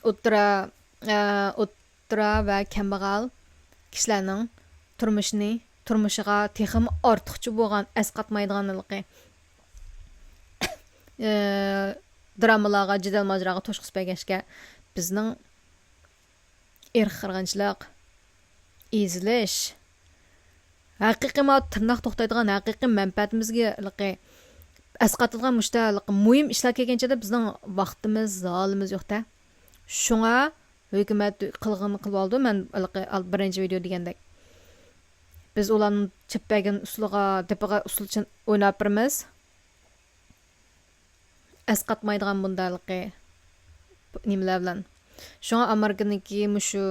ئوتتۇرا، ئە، ئوتتۇرا ۋە كەمبەغەل كىشىلەرنىڭ تۇرمۇشىنى، تۇرمۇشىغا تېخىمۇ ئارتۇقچە بولغان، ئەسقاتمايدىغان ھېلىقى، ئە، درامىلارغا، جېدەل ماجىراغا توشقۇزۇپ بەرگەچكە، بىزنىڭ ئىرقىي قىرغىنچىلىق، ئېزىلىش، ھەقىقىي ما تىرناق توختايدىغان، ھەقىقىي مەنپەئەتىمىزگە ھېلىقى ئەسقاتىدىغان مۇشۇنداق ھېلىقى مۇھىم ئىشلار كەلگەن چاغدا بىزنىڭ ۋاقتىمىز، زالىمىز يوق-دە. شۇڭا ھۆكۈمەت قىلغىنىنى قىلىۋالىدۇ، مەن ھېلىقى ئال-، بىرىنچى ۋىدېو دېگەندەك. بىز ئۇلارنىڭ چېپىپ بەرگەن ئۇسۇلىغا، دېپىغا ئۇسسۇلچان ئويناپ بېرىمىز. ئەسقاتمايدىغان بۇنداقلىقى نېمىلەر بىلەن. شۇڭا ئامېرىكىنىڭكى مۇشۇ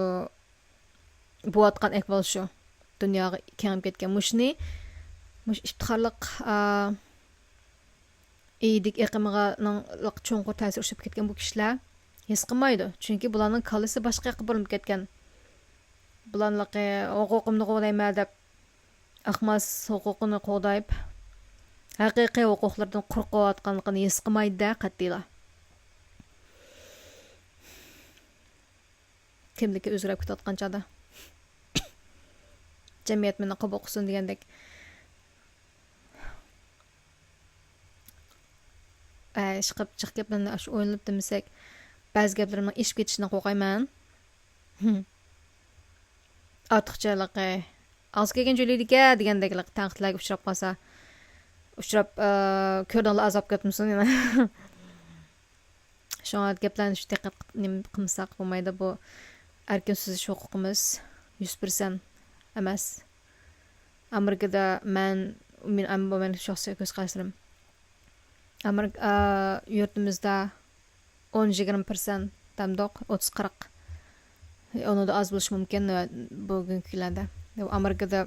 بوۋاتقان ئەھۋال شۇ. دۇنياغا كېڭىيىپ كەتكەن. مۇشۇنى، مۇشۇ ئىپتىخارلىق، ئا، ئىدىك ئېقىمىغا چوڭقۇر تەسىر ئۇششاپ كەتكەن بۇ كىشىلەر ھېس قىلمايدۇ. چۈنكى بۇلارنىڭ كاللىسى باشقا ياققا بۇرۇلۇپ كەتكەن. بۇلارنىڭكى ھوقۇقۇمنى قوغدايمەن دەپ ئاقماس ھوقۇقىنى قوغداپ، ھەقىقىي ھوقۇقلىرىدىن قۇرۇق قېلىۋاتقانلىقىنى ھېس قىلمايدۇ-دە، قەتئىيلا. كىملىكى ئۆزگىرىپ كېتىۋاتقان چاغدا. جەمئىيەت مېنى قوبۇل قىلسۇن دېگەندەك. ئە، ئىشقىلىپ جىق گەپلەرنى ئاشۇ ئويلىنىپ دېمىسەك، بەزى گەپلىرىمنىڭ ئېشىپ كېتىشىدىن قورقايمەن. ھىم. ئارتۇقچە ھېلىقى ئاغزى كەلگەن جۆيلەيدىكەن دېگەندەك ھېلىقى تەنقىدلەرگە ئۇچراپ قالسا، ئۇچراپ، ئە، كۆردۈڭلار ئازاب كۆتمىسۇن يەنە. شۇڭا گەپلەرنى شۇ دىققەت قىپ-، نېمە قىلمىساق بولمايدۇ. بۇ ئەركىن سۆزلىشىش ھوقۇقىمىز يۈز پىرسەنت ئەمەس. ئامېرىكىدا مەن، مېن-، ئەم-، بۇ مېنىڭ شەخسىي كۆز قاراشلىرىم. ئامېرىكا، ئا، يۇرتىمىزدا ئون يىگىرمە پىرسەنت دەمدۇق، ئوتتۇز قىرىق. ئۇنىڭدا ئاز بولۇشى مۇمكىن، بۈگۈنكى كۈنلەردە. ئامېرىكىدا،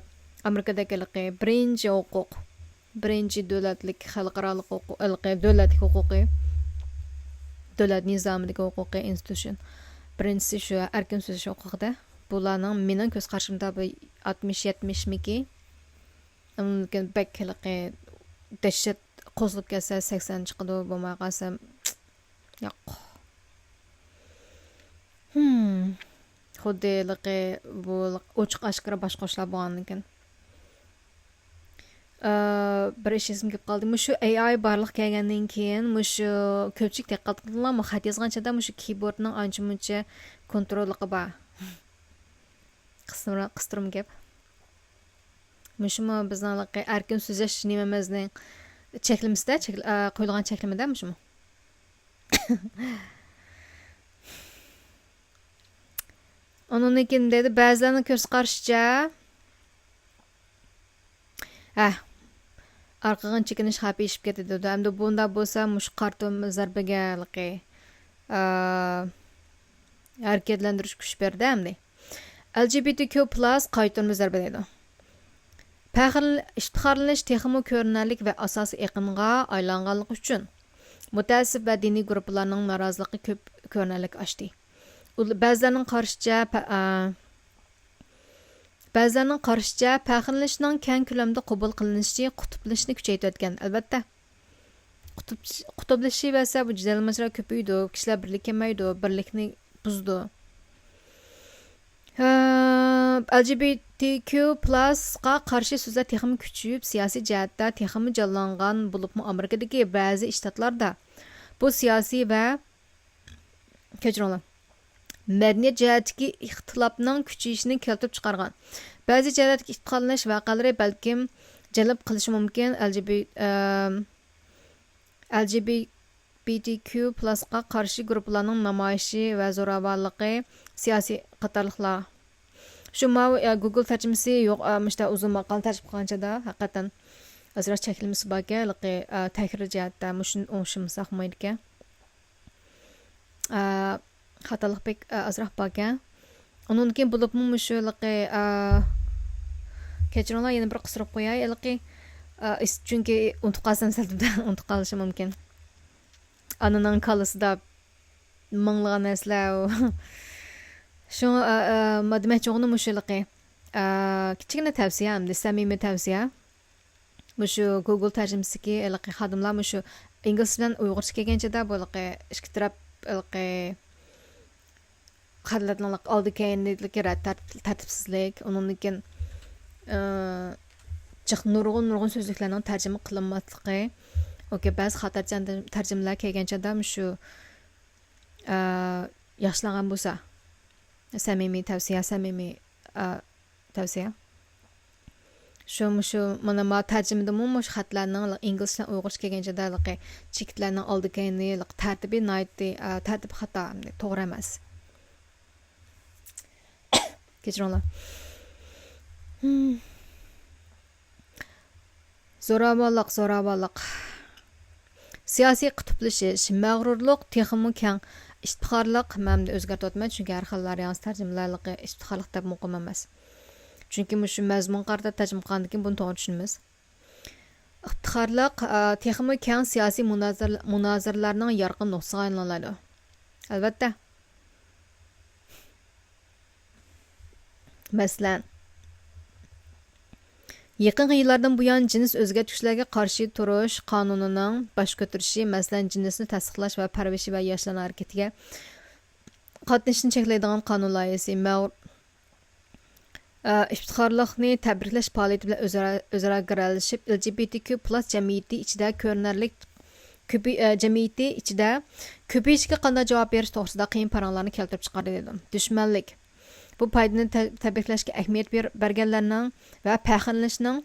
ئامېرىكىدىكى ھېلىقى بىرىنچى ھوقۇق، بىرىنچى دۆلەتلىك خەلقئارالىق ھوقۇق، ھېلىقى دۆلەتلىك ھوقۇقى، دۆلەت نىزامىدىكى ھوقۇقى، ئىنستىتۇشن. بىرىنچىسى شۇ ئەركىن سۆزلەش ھوقۇقىدا. بۇلارنىڭ مېنىڭ كۆز قارىشىمدا بۇ ئاتمىش، يەتمىشمىكى. ئاندىن كېيىن بەك ھېلىقى دەھشەت قوزغىلىپ كەتسە سەكسەن چىقىدۇ، بولماي قالسا ياق. ھىم. خۇددى ھېلىقى بۇ ئوچۇق ئاشكارا باشقۇرۇشلار بولغاندىكىن. ئى، بىر ئىش ئېسىمگە كېلىپ قالدى. مۇشۇ ئەي ئاي بارلىققا كەلگەندىن كېيىن، مۇشۇ كۆپچىلىك دىققەت قىلدىڭلارمۇ؟ خەت يازغان چاغدا مۇشۇ كىيبوردنىڭ ئانچە مۇنچە كونتروللۇقى بار. قىستۇرما، قىستۇرما گەپ. مۇشۇمۇ بىزنىڭ ھېلىقى ئەركىن سۆزلەش نېمىمىزنىڭ چەكلىمىسىدە، چەك-، ئە، قويۇلغان چەكلىمىدە مۇشۇمۇ. ئۇنىڭدىن كېيىن دەيدۇ، بەزىلەرنىڭ كۆز قارىشىچە، ھە، ئارقىغا چېكىنىش خەۋپى ئېشىپ كەتتى دەيدۇ. ئەمدى بۇنداق بولسا مۇشۇ قارا تۈرمە زەربىگە ھېلىقى، ئە، ھەرىكەتلەندۈرۈش كۈچ بەردى ئەمدى. ئەل جى بى تى كيۇ پىلەس قايتۇرما زەربە دەيدۇ. پەخىرلىنىش، ئىپتىخارلىنىش تېخىمۇ كۆرۈنەرلىك ۋە ئاساسىي ئېقىمغا ئايلانغانلىقى ئۈچۈن، مۇتەئەسسىپ ۋە دىنىي گۇرۇپپىلارنىڭ نارازىلىقى كۆپ كۆرۈنەرلىك ئاشتى. ئۇل-، بەزىلەرنىڭ قارىشىچە، پە-، ئا، بەزىلەرنىڭ قارىشىچە، پەخىرلىنىشنىڭ كەڭ كۆلەمدە قوبۇل قىلىنىشى قۇتۇپلىنىشنى كۈچەيتىۋەتكەن. ئەلۋەتتە، قۇتۇپ-، قۇتۇپلىشىۋەرسە، بۇ جېدەل ماجىرا كۆپىيىدۇ، كىشىلەر بىرلىككە كەلمەيدۇ، بىرلىكنى بۇزىدۇ. ھە، ئەل جى بى تى كيۇ پىلەسقا قارشى سۆزلەر تېخىمۇ كۈچىيىپ، سىياسىي جەھەتتە تېخىمۇ جانلانغان بولۇپمۇ، ئامېرىكىدىكى بەزى شتاتلاردا بۇ سىياسىي ۋە، كەچۈرۈڭلار، مەدەنىيەت جەھەتتىكى ئىختىلاپنىڭ كۈچىيىشىنى كەلتۈرۈپ چىقارغان بەزى جەھەتتىكى ئىپتىخارلىنىش ۋەقەلىرى بەلكىم جەلپ قىلىشى مۇمكىن. ئەل جى بى، ئەم، ئەل جى بى تى كيۇ پىلەسقا قارشى گۇرۇپپىلارنىڭ نامايىشى ۋە زوراۋانلىقى، سىياسىي قاتارلىقلار. شۇ ماۋۇ، ئە، گۇگل تەرجىمىسى يوق، ئە، مۇشۇنداق ئۇزۇن ماقالىنى تەرجىمە قىلغان چاغدا ھەقىقەتەن ئازراق چەكلىمىسى باركەن، ھېلىقى، ئە، تەھرىر جەھەتتە مۇشۇنى ئوڭشىمىساق بولمايدىكەن. ئە، خاتالىق بەك، ئە، ئازراق باركەن. ئۇنىڭدىن كېيىن بولۇپمۇ مۇشۇ ھېلىقى، ئە، كەچۈرۈڭلار، يەنە بىر قىستۇرۇپ قوياي. ھېلىقى، ئە، ئىس-، چۈنكى ئۇنتۇپ قالسام سەل ئۇنتۇپ قالىشىم مۇمكىن. ئانىنىڭ كاللىسىدا مىڭلىغان نەرسىلەر. شۇڭا، ئە، ئە، ما دېمەكچى بولغىنىم مۇشۇ ھېلىقى، ئە، كىچىككىنە تەۋسىيە، ئەمدى سەمىمىي تەۋسىيە. مۇشۇ گۇگل تەرجىمىسىدىكى ھېلىقى خادىملار مۇشۇ ئىنگلىز بىلەن ئۇيغۇرچە كەلگەنچىدە بۇ ھېلىقى ئىككى تەرەپ ھېلىقى خەتلەرنىڭ ئالدى كەينىدىكى رەت-، تەرتىپ-، تەرتىپسىزلىك، ئۇنىڭدىن كېيىن، ئى، جىق نۇرغۇن، نۇرغۇن سۆزلۈكلەرنىڭ تەرجىمە قىلىنماسلىقى، ئوكەي، بەزى خاتالىق تەرجىمىلەر كەلگەن چاغدا مۇشۇ، ئى، ياخشىلانغان بولسا، سەمىمىي تەۋسىيە، سەمىمىي، ئى، تەۋسىيە. شۇ، مۇشۇ، مانا، ما تەرجىمىدىمۇ مۇشۇ خەتلەرنىڭ ئىنگلىزچە بىلەن ئۇيغۇرچە كەلگەن چاغدا ھېلىقى چېكىتلەرنىڭ ئالدى كەينى، ھېلىقى تەرتىپى ناھايىتى، ئە، تەرتىپى خاتا، توغرا ئەمەس. كەچۈرۈڭلار. زوراۋانلىق، زوراۋانلىق. سىياسىي قۇتۇپلىشىش، مەغرۇرلۇق، تېخىمۇ كەڭ ئىپتىخارلىق. مەن ئۆزگەرتىۋاتىمەن، چۈنكى ھەر خىل ۋارىيانس تەرجىمىلەرلىكى ئىپتىخارلىق دەپ مۇقىم ئەمەس. چۈنكى مۇشۇ مەزمۇنغا قارىتا تەرجىمە قىلغاندىن كېيىن بۇنى توغرا چۈشىنىمىز. ئىپتىخارلىق، ئا، تېخىمۇ كەڭ سىياسىي مۇنازىرە-، مۇنازىرىلەرنىڭ يارقىن نۇقتىسىغا ئايلىنالايدۇ. ئەلۋەتتە. مەسىلەن، يېقىنقى يىللاردىن بۇيان جىنس ئۆزگەرتكۈچىلەرگە قارشى تۇرۇش قانۇنىنىڭ باش كۆتۈرۈشى، مەسىلەن، جىنسنى تەستىقلاش ۋە پەرۋىشى ۋە ياشلارنىڭ ھەرىكىتىگە قاتنىشىشنى چەكلەيدىغان قانۇن لايىھەسى، مەغ-، ئىپتىخارلىقنى تەبرىكلەش پائالىيىتى بىلەن ئۆزئارا، ئۆزئارا گىرەلىشىپ، ئېل جى بى تى كيۇ پىلەس جەمئىيىتى ئىچىدە كۆرۈنەرلىك كۆپىي-، ئە، جەمئىيىتى ئىچىدە كۆپىيىشىگە قانداق جاۋاب بېرىش توغرىسىدا قىيىن پاراڭلارنى كەلتۈرۈپ چىقاردى دېدىم. دۈشمەنلىك. بۇ پايدىنى تە-، تەبرىكلەشكە ئەھمىيەت بېر-، بەرگەنلەرنىڭ ۋە پەخىرلىنىشنىڭ،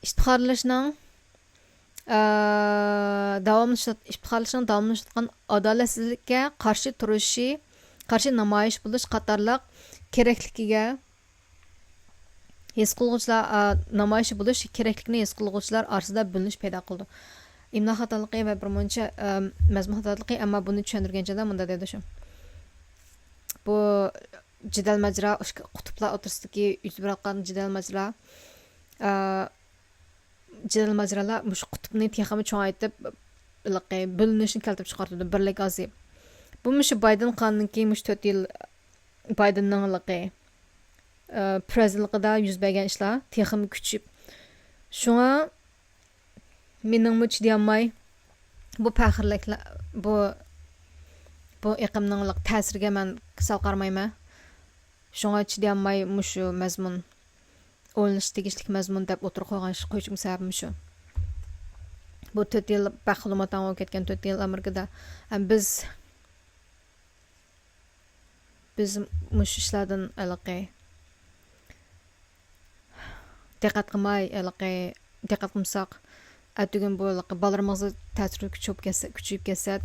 ئىپتىخارلىنىشنىڭ، ئە، داۋاملىشىۋات-، ئىپتىخارلىنىشنىڭ داۋاملىشىۋاتقان ئادالەتسىزلىككە قارشى تۇرۇشى، قارشى نامايىش بولۇش قاتارلىق كېرەكلىكىگە ھېس قىلغۇچىلار، ئا، نامايىش بولۇش كېرەكلىكىنى ھېس قىلغۇچىلار ئارىسىدا بۆلۈنۈش پەيدا قىلىدۇ. ئىملا خاتالىقى ۋە بىرمۇنچە، ئە، مەزمۇن خاتالىقى، ئەمما بۇنى چۈشەندۈرگەن چاغدا مۇنداق دەيدۇ شۇ. بۇ جېدەل ماجىرا، ئىككى قۇتۇپلار ئوتتۇرىسىدىكى يۈز بېرىۋاتقان جېدەل ماجىرا، ئا، جېدەل ماجىرالار مۇشۇ قۇتۇپنى تېخىمۇ چوڭايتىپ، ھېلىقى بۆلۈنۈشنى كەلتۈرۈپ چىقىرىۋاتىدۇ، بىرلىك ئازىيىپ. بۇ مۇشۇ بايدېن قانۇنىدىن كېيىن مۇشۇ تۆت يىل بايدېننىڭ ھېلىقى، ئە، پىرېزىدېنتلىقىدا يۈز بەرگەن ئىشلار تېخىمۇ كۈچىيىپ. شۇڭا مېنىڭمۇ چىدىيالماي بۇ پەخىرلىكلەر، بۇ، بۇ ئېقىمنىڭ ھېلىقى تەسىرىگە مەن سەل قارىمايمەن. شۇڭا چىدىيالماي مۇشۇ مەزمۇن ئويلىنىشقا تېگىشلىك مەزمۇن دەپ ئوتتۇرىغا قويغان، قويۇشۇم سەۋەبىم شۇ. بۇ تۆت يىل بەك خۇلۇماتاڭ بولۇپ كەتكەن، تۆت يىل ئامېرىكىدا. ھەم بىز، بىز مۇشۇ ئىشلاردىن ھېلىقى دىققەت قىلماي، ھېلىقى دىققەت قىلمىساق، ئەتىگۈن بۇ ھېلىقى بالىلىرىمىزغا تەسىرى كۈچىيىپ كەتسە، كۈچىيىپ كەتسە،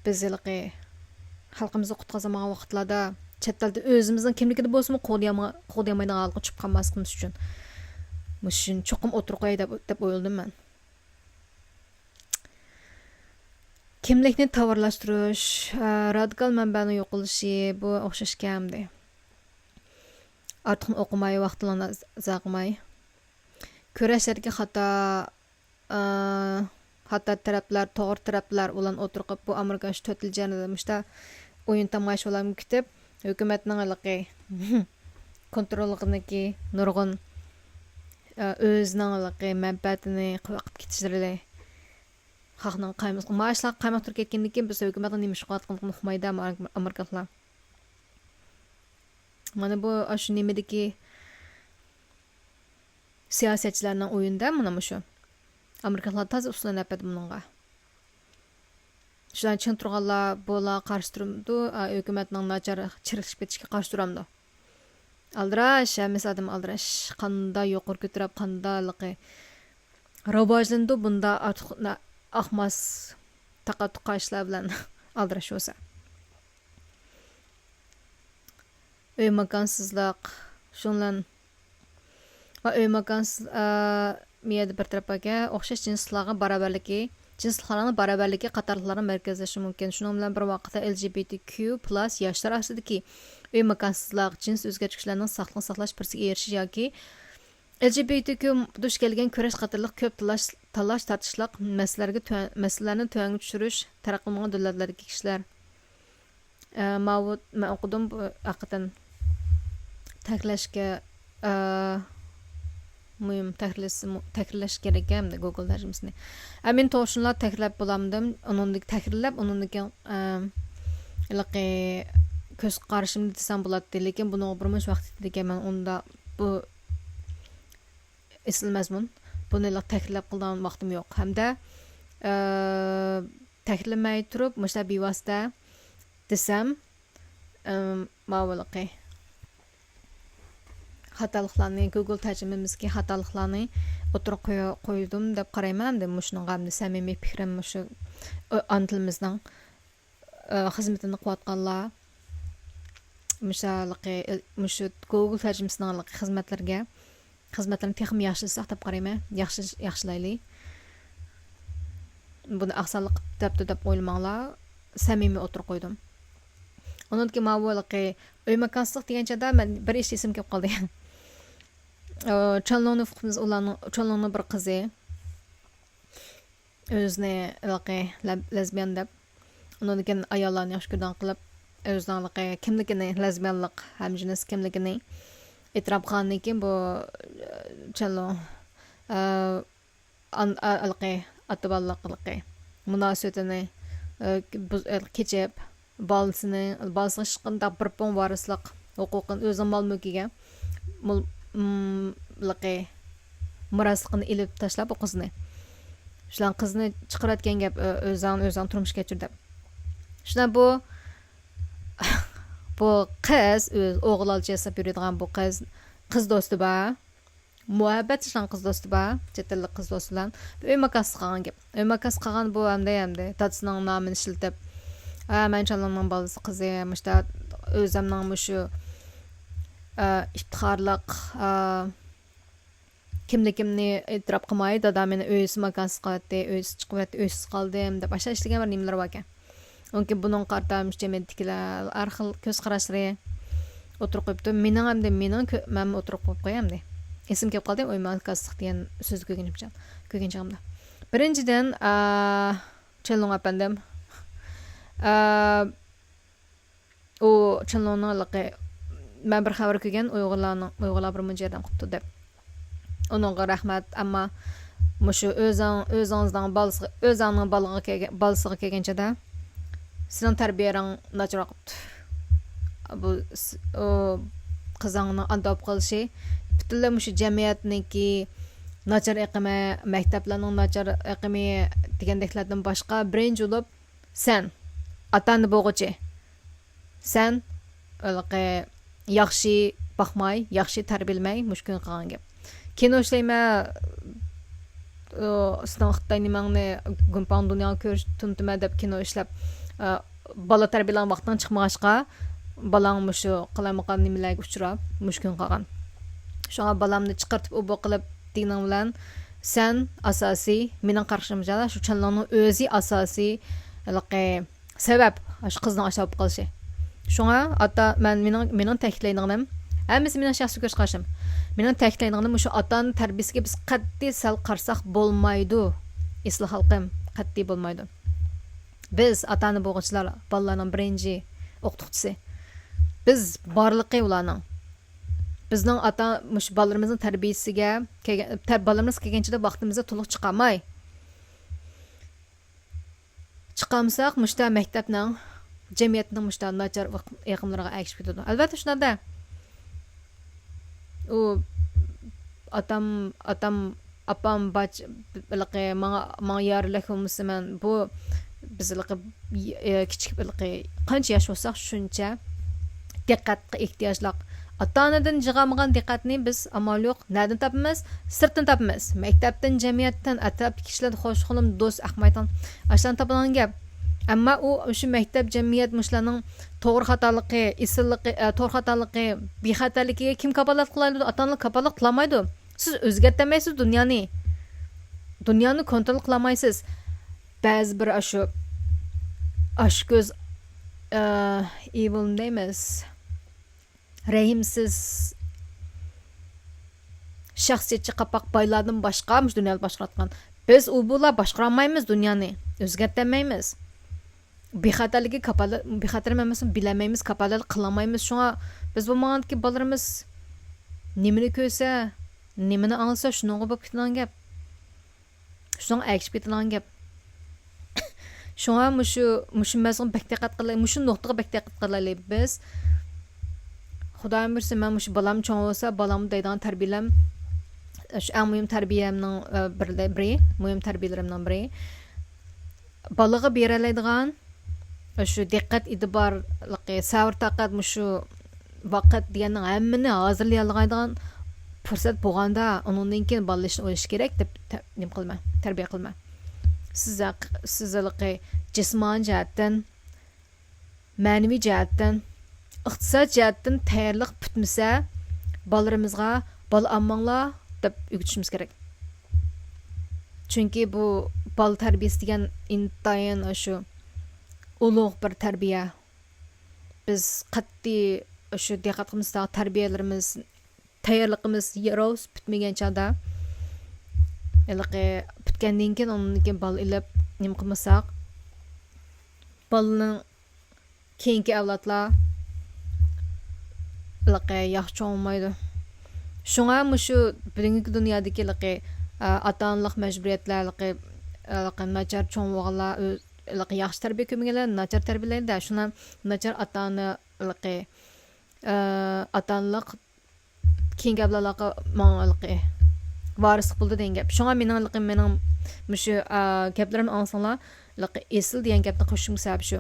بىز ھېلىقى خەلقىمىزنى قۇتقۇزالمىغان ۋاقىتلاردا چەت ئەلدە ئۆزىمىزنىڭ كىملىكىنى بولسىمۇ قوغدىيالما-، قوغدىيالمايدىغان ھالغا چۈشۈپ قالماسلىقىمىز ئۈچۈن، مۇشۇنى چوقۇم ئوتتۇرىغا قوياي دەپ، دەپ ئويلىدىم مەن. كىملىكنى تاۋارلاشتۇرۇش، ئە، رادىكال مەنبەنىڭ يوقىلىشى، بۇ ئوخشاش گەپتى. ئارتۇقمۇ ئوقۇماي، ۋاقتىڭلارنى زايە قىلماي. كۈرەشلەردىكى خاتا، ئە، خاتا تەرەپلەر، توغرا تەرەپلەر ئۇلارنى ئوتتۇرىغا قويۇپ، بۇ ئامېرىكا شۇ تۆت يىل جەريانىدا مۇشتا ئويۇن تاماشىۋالامدۇ كۈتۈپ، ھۆكۈمەتنىڭ ھېلىقى كونتروللۇقىدىكى نۇرغۇن، ئە، ئۆزىنىڭ ھېلىقى مەنپەئەتىنى قىلىپ كېتىشلىرى. خەقنىڭ قايمىقى، مائاشلار قايماق تۇرۇپ كەتكەندىن كېيىن بىز ھۆكۈمەتنىڭ نېمە ئىش قىلىۋاتقانلىقىنى ئۇقمايدۇ ئامېرىكىلىقلار. مانا بۇ ئاشۇ نېمىدىكى سىياسەتچىلەرنىڭ ئويۇنىدا مانا مۇشۇ. ئامېرىكىلىقلار تازا ئۇسسۇل نەپەت بۇنىڭغا. شۇلار چىڭ تۇرغانلار بۇلارغا قارشى تۇرامدۇ، ئا، ھۆكۈمەتنىڭ ناچار چىرىكلىشىپ كېتىشىگە قارشى تۇرامدۇ؟ ئالدىراش، ھەممىسى ئادەم ئالدىراش. قاندا يۇقىرى كۆتۈرۈپ، قاندا ھېلىقى راۋاجلىنىدۇ بۇندا ئارتۇق نا-، ئاقماس تاقا-تۇقا ئىشلار بىلەن ئالدىراش بولسا. ئۆي ماكانسىزلىق، شۇنىڭ بىلەن ۋە ئۆي ماكانسىز، ئە، مۇ يەردە بىر تەرەپ باركەن، ئوخشاش جىنسلارغا باراۋەرلىكى جىنسلىقلارنىڭ باراۋەرلىكى قاتارلىقلارنى مەركەزلەشتۈرۈشى مۇمكىن. شۇنىڭ بىلەن بىر ۋاقىتتا، ئەل جى بى تى كيۇ پىلەس ياشلار ئارىسىدىكى ئۆي ماكانسىزلىق، جىنس ئۆزگەرتكۈچىلەرنىڭ ساقلىق ساقلاش پۇرسىتىگە ئېرىشىش ياكى ئەل جى بى تى كيۇ دۇچ كەلگەن كۈرەش قاتارلىق كۆپ تالاش، تالاش تارتىشلىق مەسىلىلەرگە تۆ-، مەسىلىلەرنى تۆۋەنگە چۈشۈرۈش تەرەققىي قىلمىغان دۆلەتلەردىكى كىشىلەر. ئە، ماۋۇ مەن ئوقۇدۇم، بۇ ھەقىقەتەن تەھرىرلەشكە، ئە، مۇھىم، تەھرىرلەش، تەھرىرلەش كېرەك ئەمدى گوگل تەرجىمىسىنى. ئە، مەن توغرا شۇنداق تەھرىرلەپ بولامدىم. ئۇنىڭدىن تەھرىرلەپ، ئۇنىڭدىن كېيىن، ئە، ھېلىقى كۆز قارىشىمنى دېسەم بولاتتى، لېكىن بۇنىڭغا بىر مۇنچە ۋاقىت كېتىدىكەن. مەن ئۇندا بۇ ئېسىل مەزمۇن. بۇنى ھېلىقى تەھرىرلەپ قىلىدىغان ۋاقتىم يوق. ھەمدە، ئە، تەھرىرلىمەي تۇرۇپ، مۇشۇنداق بىۋاسىتە دېسەم، ئىم، ماۋۇلىقى خاتالىقلارنى، گوگل تەرجىمىمىزدىكى خاتالىقلارنى ئوتتۇرىغا قوي-، قويدۇم دەپ قارايمەن. ئەمدى مۇشۇنىڭغا ئەمدى سەمىمىي پىكرىم مۇشۇ، ئانا تىلىمىزنىڭ، ئە، خىزمىتىنى قىلىۋاتقانلار، مۇشۇ ھېلىقى، مۇشۇ گوگل تەرجىمىسىنىڭ ھېلىقى خىزمەتلىرىگە، خىزمەتلىرىنى تېخىمۇ ياخشىلىساق دەپ قارايمەن. ياخشى، ياخشىلايلى. بۇنى ئاقسانلىق قىلىپ دەپتۇ دەپ ئويلىماڭلار. سەمىمىي ئوتتۇرىغا قويدۇم. ئۇنىڭدىكى ماۋۇ ھېلىقى ئۆي ماكانسىزلىق دېگەن چاغدا مەن بىر ئىش ئېسىمگە كېلىپ قالدى. ئۇ، چانلۇڭنى ئۇقۇپسىز، ئۇلارنىڭ، چانلۇڭنىڭ بىر قىزى ئۆزىنى ھېلىقى لەب-، لېزبىيان دەپ، ئۇنىڭدىن كېيىن ئاياللارنى ياخشى كۆرىدىغان قىلىپ، ئۆزىنىڭ ھېلىقى كىملىكىنى، لېزبىيانلىق، ھەمجىنس كىملىكىنى ئېتىراپ قىلغاندىن كېيىن، بۇ، ئە، چانلۇڭ، ئە، ئان-، ئا-، ھېلىقى ئاتا بالىلىق ھېلىقى مۇناسىۋىتىنى، ئە، بۇز-، ئە، كېچىپ، بالىسىنى، بالىسىغا ھېچقانداق بىر پۇڭ ۋارىسلىق ھوقۇقىنى، ئۆزىنىڭ مال مۈلكىگە مۇل-، مم، ھېلىقى مىراسلىقىنى ئېلىپ تاشلاپ، ئۇ قىزنى، شۇلار قىزنى چىقىرىۋەتكەن گەپ، ئۆ-، ئۆزۈڭ، ئۆزۈڭ تۇرمۇش كەچۈر دەپ. شۇنداق بۇ، بۇ قىز، ئۆز ئوغۇل ئالچى ياساپ يۈرىدىغان بۇ قىز، قىز دوستى بار. مۇھەببەتلىشىدىغان قىز دوستى بار، چەت ئەللىك قىز دوستى بىلەن. ئۆي ماكانسىز قالغان گەپ. ئۆي ماكانسىز قالغان بۇ ئەمدى، ئەمدى دادىسىنىڭ نامىنى ئىشلىتىپ، ئە، مەن چانلۇڭنىڭ بالىسى قىزى، مۇشتا ئۆزۈمنىڭ مۇشۇ، ئە، ئىپتىخارلىق، ئە، كىملىكىمنى ئېتىراپ قىلماي، دادا مېنى ئۆيسىز ماكانسىز قىلىۋەتتى، ئۆيسىز چىقىۋەتتى، ئۆيسىز قالدىم دەپ ئاشۇ ئىشلىگەن بىر نېمىلىرى باركەن. ئۇنكى بۇنىڭغا قارىتا مۇشۇ جەمئىيەتتىكىلەر ھەر خىل كۆز قاراشلىرى ئوتتۇرىغا قويۇپتۇ. مېنىڭ ئەمدى، مېنىڭ كۆ-، مەنمۇ ئوتتۇرىغا قويۇپ قوياي ئەمدى. ئېسىمگە كېلىپ قالدى، ئۆي ماكانسىزلىق دېگەن سۆزنى كۆرگىنىمچە، كۆرگەن چېغىمدا. بىرىنچىدىن، ئا، چېنلۇڭ ئەپەندىم، ئا، ئۇ چېنلۇڭنىڭ ھېلىقى، مەن بىر خەۋەر كۆرگەن، ئۇيغۇرلارنىڭ، ئۇيغۇرلار بىر مۇنچە ياردەم قىپتۇ دەپ. ئۇنىڭغا رەھمەت، ئەمما مۇشۇ ئۆزۈڭ، ئۆزىڭىزنىڭ بالىسىغا، ئۆزۈڭنىڭ بالىغا كەلگەن، بالىسىغا كەلگەن چاغدا سېنىڭ تەربىيەڭ ناچار قىپتۇ. بۇ س-، ئۇ قىزىڭنىڭ ئانداق بولۇپ قېلىشى پۈتۈنلەي مۇشۇ جەمئىيەتنىڭكى ناچار ئېقىمى، مەكتەپلەرنىڭ ناچار ئېقىمى دېگەندەكلەردىن باشقا، بىرىنچى بولۇپ سەن، ئاتا-ئانا بولغۇچى، سەن ھېلىقى ياخشى باقماي، ياخشى تەربىيەلىمەي، مۇشۇ كۈنگە قالغان گەپ. كىنو ئىشلەيمەن، ئۇ، سېنىڭ خىتاي نېمەڭنى، گۇمپاڭ دۇنياڭنى كۆرۈش تۇنتىمەن دەپ كىنو ئىشلەپ، ئە، بالا تەربىيەلىگەن ۋاقتىڭ چىقمىغاچقا، بالاڭ مۇشۇ قالايمىقان نېمىلەرگە ئۇچراپ، مۇشۇ كۈن قالغان. شۇڭا بالامنى چىقىرتىپ ئوبۇ قىلىپ دېگىنىڭ بىلەن، سەن ئاساسىي، مېنىڭ قارىشىمچە، شۇ چانلىڭنىڭ ئۆزى ئاساسىي، ھېلىقى سەۋەب، شۇ قىزنىڭ ئاشۇ بولۇپ قېلىشى. شۇڭا ئاتا، مەن، مېنىڭ، مېنىڭ تەكىتلەيدىغىنىم، ھەممىسى مېنىڭ شەخسىي كۆز قارىشىم. مېنىڭ تەكىتلەيدىغىنىم، مۇشۇ ئاتا-ئانا تەربىيىسىگە بىز قەتئىي سەل قارىساق بولمايدۇ. ئېسىل خەلقىم، قەتئىي بولمايدۇ. بىز ئاتا-ئانا بولغۇچىلار بالىلارنىڭ بىرىنچى ئوقۇتقۇچىسى. بىز بارلىقى ئۇلارنىڭ. بىزنىڭ ئاتا، مۇشۇ بالىلىرىمىزنىڭ تەربىيىسىگە كەلگەن، تەر-، بالىلىرىمىز كەلگەنچىدە ۋاقتىمىزدا تولۇق چىقالماي، چىقالمىساق، مۇشتا مەكتەپنىڭ، جەمئىيەتنىڭ مۇشتا ناچار ئېقىملىرىغا ئەگىشىپ كېتىدۇ. ئەلۋەتتە، شۇنداق-دە. ئۇ ئاتام، ئاتام، ئاپام باج-، ھېلىقى ماڭا، ماڭا يارلىق بولمىسا، مەن بۇ، بىز ھېلىقى، ئى، كىچىك ھېلىقى قانچە ياش بولساق، شۇنچە دىققەتكە ئېھتىياجلىق. ئاتا-ئانىدىن يىغالمىغان دىققەتنى بىز ئامال يوق نەدىن تاپىمىز؟ سىرتتىن تاپىمىز. مەكتەپتىن، جەمئىيەتتىن، ئەتراپتىكى كىشىلەردىن، خوش-خۇلۇم، دوست، ئەخمەيتان، ئاشۇلاردىن تاپىدىغان گەپ. ئەمما ئۇ، شۇ مەكتەپ، جەمئىيەت مۇشۇلارنىڭ توغرا خاتالىقى، ئېسىللىقى، ئە، توغرا خاتالىقى، بىخەتەرلىكىگە كىم كاپالەت قىلالايدۇ؟ ئاتا-ئانىلار كاپالەت قىلالمايدۇ. سىز ئۆزگەرتەلمەيسىز دۇنيانى. دۇنيانى كونترول قىلالمايسىز. بەزى بىر ئاشۇ ئاشكۆز، ئە، ئېۋىل دەيمىز، رەھىمسىز، شەخسىيەتچى قاپاق بايلاردىن باشقا مۇشۇ دۇنيانى باشقۇرۇۋاتقان. بىز ئۇ بۇلار باشقۇرالمايمىز دۇنيانى، ئۆزگەرتەلمەيمىز. بىخەتەرلىكى كاپالەت، بىخەتەر ئەمەسمۇ بىلەلمەيمىز، كاپالەتلىك قىلالمايمىز. شۇڭا بىز بولمىغاندىكىن بالىلىرىمىز نېمىنى كۆرسە، نېمىنى ئاڭلىسا، شۇنىڭغا بولۇپ كېتىدىغان گەپ. شۇنىڭغا ئەگىشىپ كېتىدىغان گەپ. شۇڭا مۇشۇ، مۇشۇ مەزمۇنغا بەك دىققەت قىلايلى، مۇشۇ نۇقتىغا بەك دىققەت قىلايلى بىز. خۇدايىم بۇيرۇسا، مەن مۇشۇ بالام چوڭ بولسا، بالامنى دەيدىغان تەربىيەلەم، شۇ ئەڭ مۇھىم تەربىيەمنىڭ، ئە، بىرلە-، بىرى، مۇھىم تەربىيەلىرىمنىڭ بىرى. بالىغا بېرەلەيدىغان شۇ دىققەت ئېتىبارلىقى، سەۋر تاقەت، مۇشۇ ۋاقىت دېگەننىڭ ھەممىنى ھازىرلىيالايدىغان پۇرسەت بولغاندا، ئۇنىڭدىن كېيىن بالىلىشنى ئويلاش كېرەك دەپ تە-، نېمە قىلىمەن، تەربىيە قىلىمەن. سىز ھەق-، سىز ھېلىقى جىسمانىي جەھەتتىن، مەنىۋى جەھەتتىن، ئىقتىساد جەھەتتىن تەييارلىق پۈتمىسە، بالىلىرىمىزغا «بالا ئالماڭلار» دەپ ئۆگىتىشىمىز كېرەك. چۈنكى بۇ بالا تەربىيىسى دېگەن ئىنتايىن ئاشۇ ئۇلۇغ بىر تەربىيە. بىز قەتئىي شۇ دىققەت قىلمىساق، تەربىيەلىرىمىز، تەييارلىقىمىز ياراۋسىز پۈتمىگەن چاغدا، ھېلىقى پۈتكەندىن كېيىن، ئۇنىڭدىن كېيىن بالا ئېلىپ نېمە قىلمىساق، بالىنىڭ كېيىنكى ئەۋلادلار ھېلىقى ياخشى چوڭ بولمايدۇ. شۇڭا مۇشۇ بۈگۈنكى دۇنيادىكى ھېلىقى، ئاتا-ئانىلىق مەجبۇرىيەتلەر، ھېلىقى، ھېلىقى ناچار چوڭ بولغانلار، ئۆز-، ھېلىقى ياخشى تەربىيە كۆرمىگەنلەر ناچار تەربىيەلەيدۇ-دە، شۇنى ناچار ئاتا-ئانا ھېلىقى، ئاتا-ئانىلىق كېيىنكى ئەۋلادلارغا ماڭا ھېلىقى ۋارىسلىق بولىدۇ دېگەن گەپ. شۇڭا مېنىڭ ھېلىقى مېنىڭ مۇشۇ، ئا، گەپلىرىمنى ئاڭلىساڭلار، ھېلىقى ئېسىل دېگەن گەپنى قوشۇشۇم سەۋەب شۇ.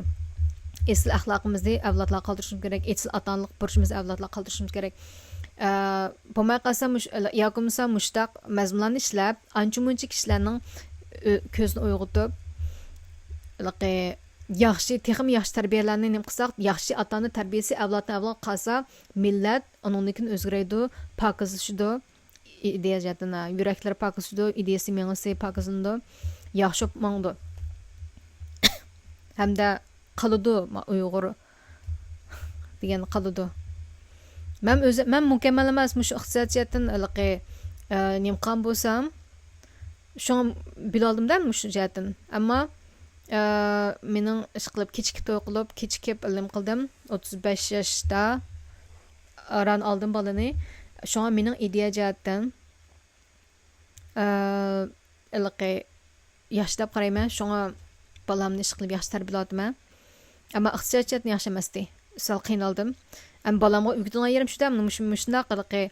ئېسىل ئەخلاقىمىزنى ئەۋلادلارغا قالدۇرۇشىمىز كېرەك، ئېسىل ئاتا-ئانىلىق بۇرچىمىزنى ئەۋلادلارغا قالدۇرۇشىمىز كېرەك. ئا، بولماي قالسا مۇشۇ، ياكى بولمىسا مۇشۇنداق مەزمۇنلارنى ئىشلەپ، ئانچە-مۇنچە كىشىلەرنىڭ ئۆ-، كۆزىنى ئويغىتىپ، ھېلىقى ياخشى، تېخىمۇ ياخشى تەربىيەلەرنى نېمە قىلساق، ياخشى ئاتا-ئانا تەربىيەسى ئەۋلادتىن ئەۋلادقا قالسا، مىللەت ئۇنىڭدىن كېيىن ئۆزگىرەيدۇ، پاكىزلىشىدۇ، ئىدىيە جەھەتتىن، ھە، يۈرەكلىرى پاكىزلىشىدۇ، ئىدىيەسى، مېڭىسى پاكىزلىنىدۇ، ياخشى بولۇپ ماڭىدۇ. ھەمدە قالىدۇ، ما-، ئۇيغۇر دېگەن قالىدۇ. مەن ئۆزۈم، مەن مۇكەممەل ئەمەس، مۇشۇ ئىقتىساد جەھەتتىن ھېلىقى، ئە، نېمە قىلغان بولسام، شۇڭا بىلالدىم-دە مۇشۇ جەھەتتىن. ئەمما، ئە، مېنىڭ ئىشقىلىپ كېچىكىپ توي قىلىپ، كېچىكىپ نېمە قىلدىم. ئوتتۇز بەش ياشتا ئاران ئالدىم بالىنى. شۇڭا مېنىڭ ئىدىيە جەھەتتىن، ئە، ھېلىقى ياخشى دەپ قارايمەن. شۇڭا بالامنى ئىشقىلىپ ياخشى تەربىيەلەۋاتىمەن. ئەمما ئىقتىساد جەھەتتىن ياخشى ئەمەستى. سەل قىينالدىم. ئەمما بالامغا ئۆگىتىدىغان يېرىم شۇ-دە، مۇشۇ-، مۇشۇنداق ھېلىقى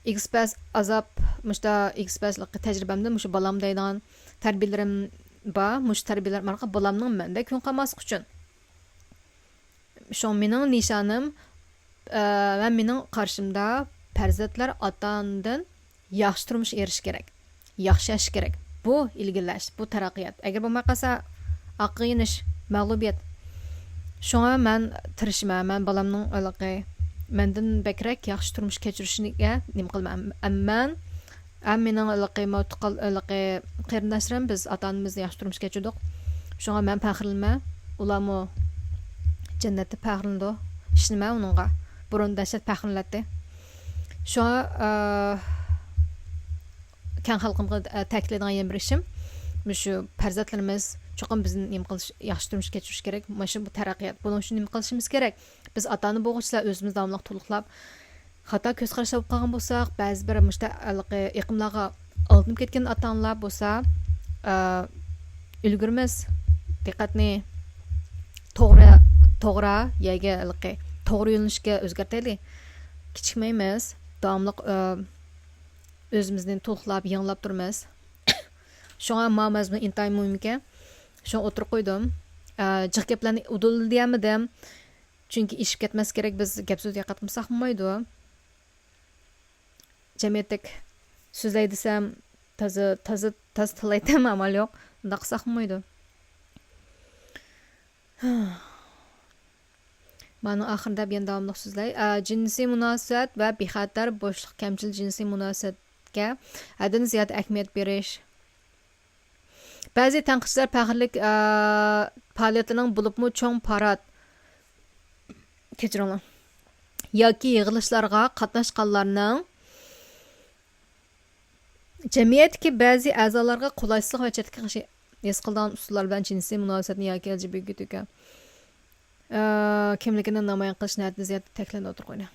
ئېگىز-پەس، ئازاب، مۇشۇنداق ئېگىز-پەس ھېلىقى تەجرىبەمدىن مۇشۇ بالام دەيدىغان تەربىيەلىرىم بار. مۇشۇ تەربىيەلىرىم ئارقىلىق بالامنىڭ مەندە كۆڭۈل قالماسلىقى ئۈچۈن. شۇڭا مېنىڭ نىشانىم، ئە، ۋە مېنىڭ قارىشىمدا پەرزەنتلەر ئاتا-ئانىدىن ياخشى تۇرمۇشقا ئېرىشىشى كېرەك، ياخشى ياشىشى كېرەك. بۇ ئىلگىرىلەش، بۇ تەرەققىيات. ئەگەر بولماي قالسا، ئارقىغا يېنىش، مەغلۇبىيەت. شۇڭا مەن تىرىشىمەن، مەن بالامنىڭ ھېلىقى مەندىن بەكرەك ياخشى تۇرمۇش كەچۈرۈشىگە نېمە قىلىمەن. ئەم-، مەن ھەم مېنىڭ ھېلىقى ماۋۇ تۇغقان، ھېلىقى قېرىنداشلىرىم، بىز ئاتا-ئانىمىزنى ياخشى تۇرمۇش كەچۈردۇق. شۇڭا مەن پەخىرلىنىمەن. ئۇلارمۇ جەننەتتە پەخىرلىنىدۇ. ئىشىنىمەن ئۇنىڭغا. بۇرۇن دەھشەت پەخىرلىنەتتى. شۇڭا، ئە، كەڭ خەلقىمگە، ئە، تەكىتلەيدىغان يەنە بىر ئىشىم، مۇشۇ پەرزەنتلىرىمىز چوقۇم بىزنى نېمە قىلىش، ياخشى تۇرمۇش كەچۈرۈشى كېرەك. مانا شۇ بۇ تەرەققىيات. بۇنىڭ ئۈچۈن نېمە قىلىشىمىز كېرەك؟ بىز ئاتا-ئانا بولغۇچىلار ئۆزىمىز داۋاملىق تولۇقلاپ، خاتا كۆز قاراشتا بولۇپ قالغان بولساق، بەزى بىر مۇشۇنداق ھېلىقى ئېقىملارغا ئالدىنىپ كەتكەن ئاتا-ئانىلار بولسا، ئە، ئۈلگۈرىمىز. دىققەتنى توغرا، توغرا يەرگە، ھېلىقى توغرا يۆنىلىشكە ئۆزگەرتەيلى. كېچىكمەيمىز. داۋاملىق، ئە، ئۆزىمىزنى تولۇقلاپ، يېڭىلاپ تۇرىمىز. شۇڭا ما مەزمۇن ئىنتايىن مۇھىمكەن. شۇڭا ئوتتۇرىغا قويدۇم. ئە، جىق گەپلەرنى ئۇدۇل دېيەلمىدىم. چۈنكى ئېشىپ كەتمەس كېرەك، بىز گەپ-سۆز دىققەت قىلمىساق بولمايدۇ. جەمئىيەتتەك سۆزلەي دېسەم، تازا، تازا، تازا تىللايتتىم، ئامال يوق. ئۇنداق قىلساق بولمايدۇ. مانىڭ ئاخىرىدا يەنە داۋاملىق سۆزلەي. ئە، جىنسىي مۇناسىۋەت ۋە بىخەتەر بوشلۇق كەمچىل جىنسىي مۇناسىۋەتكە ھەددىدىن زىيادە ئەھمىيەت بېرىش. بەزى تەنقىدچىلەر پەخىرلىك، ئە، پائالىيەتلىرىنىڭ، بولۇپمۇ چوڭ پارات، كەچۈرۈڭلار، ياكى يىغىلىشلارغا قاتناشقانلارنىڭ جەمئىيەتتىكى بەزى ئەزالارغا قولايسىزلىق ۋە چەتكە قېلىش ھېس قىلىدىغان ئۇسۇللار بىلەن جىنسىي مۇناسىۋەتنى ياكى ئېل جى بى تى كيۇ، ئە، كىملىكىنى نامايان قىلىش نىھايىتى زىيادە تەكلىنى ئوتتۇرىغا قويدى.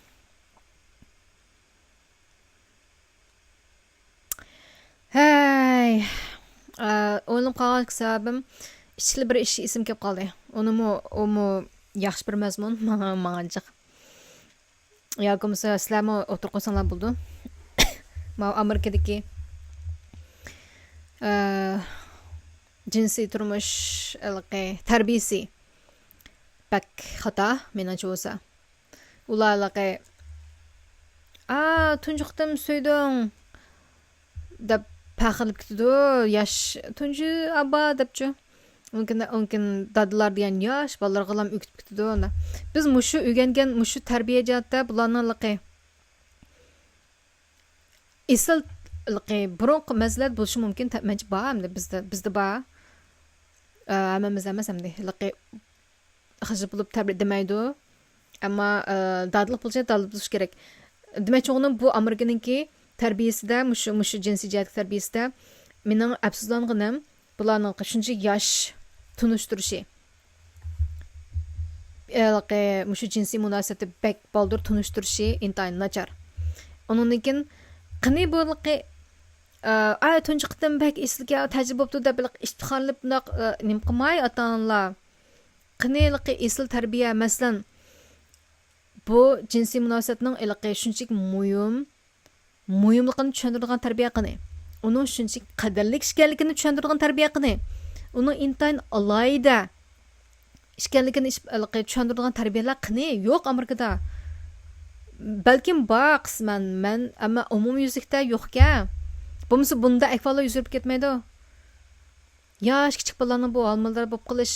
ھەي، ئە، ئويلىنىپ قالغان سەۋەبىم، ئىچىكلىك بىر ئىش ئېسىمگە كېلىپ قالدى. ئۇنىمۇ، ئۇمۇ ياخشى بىر مەزمۇن ماڭا، ماڭا جىق. ياكى بولمىسا سىلەرمۇ ئوتتۇرىغا قويساڭلار بولىدۇ. ماۋۇ ئامېرىكىدىكى، ئە، جىنسىي تۇرمۇش ھېلىقى تەربىيىسى بەك خاتا، مېنىڭچە بولسا. ئۇلار ھېلىقى، «ئا، تۇنجى قېتىم سۆيدۈڭ» دەپ پەخىرلىنىپ كېتىدۇ. ياش، «تۇنجى ئابا» دەپچۇ. ئۇنكىن، ئۇنكىن دادىلار دېگەن ياش بالىلارغىلا ئۆگىتىپ كېتىدۇ. بىز مۇشۇ ئۆگەنگەن، مۇشۇ تەربىيە جەھەتتە بۇلارنىڭ ھېلىقى ئېسىل، ھېلىقى بۇرۇنقى مەزگىللەردە بولۇشى مۇمكىن، تە-، مەنچە بار ئەمدى بىزدە، بىزدە بار. ئە، ھەممىمىزدە ئەمەس ئەمدى. ھېلىقى خىجىل بولۇپ تەبرىك دېمەيدۇ. ئەمما، ئە، دادىلىق بولۇشى، دادىلىق بولۇش كېرەك. دېمەكچى بولغىنىم، بۇ ئامېرىكىنىڭكى تەربىيىسىدە، مۇشۇ، مۇشۇ جىنسىي جەھەتتىكى تەربىيىسىدە مېنىڭ ئەپسۇسلانغىنىم، بۇلارنىڭ شۇنچە ياش تونۇشتۇرۇشى، ھېلىقى مۇشۇ جىنسىي مۇناسىۋەتتە بەك بالدۇر تونۇشتۇرۇشى ئىنتايىن ناچار. ئۇنىڭدىن كېيىن، قېنى بۇ ھېلىقى، ئە، ئاي، تۇنجى قېتىم بەك ئېسىلكەن، تەجرىبە بوپتۇ دەپ ھېلىقى ئىپتىخارلىنىپ بۇنداق، ئە، نېمە قىلماي ئاتا-ئانىلار. قېنى ھېلىقى ئېسىل تەربىيە، مەسىلەن، بۇ جىنسىي مۇناسىۋەتنىڭ ھېلىقى شۇنچىلىك مۇھىم، مۇھىملىقىنى چۈشەندۈرىدىغان تەربىيە قېنى؟ ئۇنىڭ شۇنچىلىك قەدىرلىك ئىكەنلىكىنى چۈشەندۈرىدىغان تەربىيە قېنى؟ ئۇنىڭ ئىنتايىن ئالاھىدە ئىكەنلىكىنى ئىش-، ھېلىقى چۈشەندۈرىدىغان تەربىيەلەر قېنى؟ يوق ئامېرىكىدا. بەلكىم بار قىسمەن، مەن، ئەمما ئومۇميۈزلۈكتە يوقكەن. بولمىسا بۇنداق ئەھۋاللار يۈز بېرىپ كەتمەيدۇ. ياش كىچىك بالىلارنىڭ بۇ ھامىلىدار بولۇپ قېلىش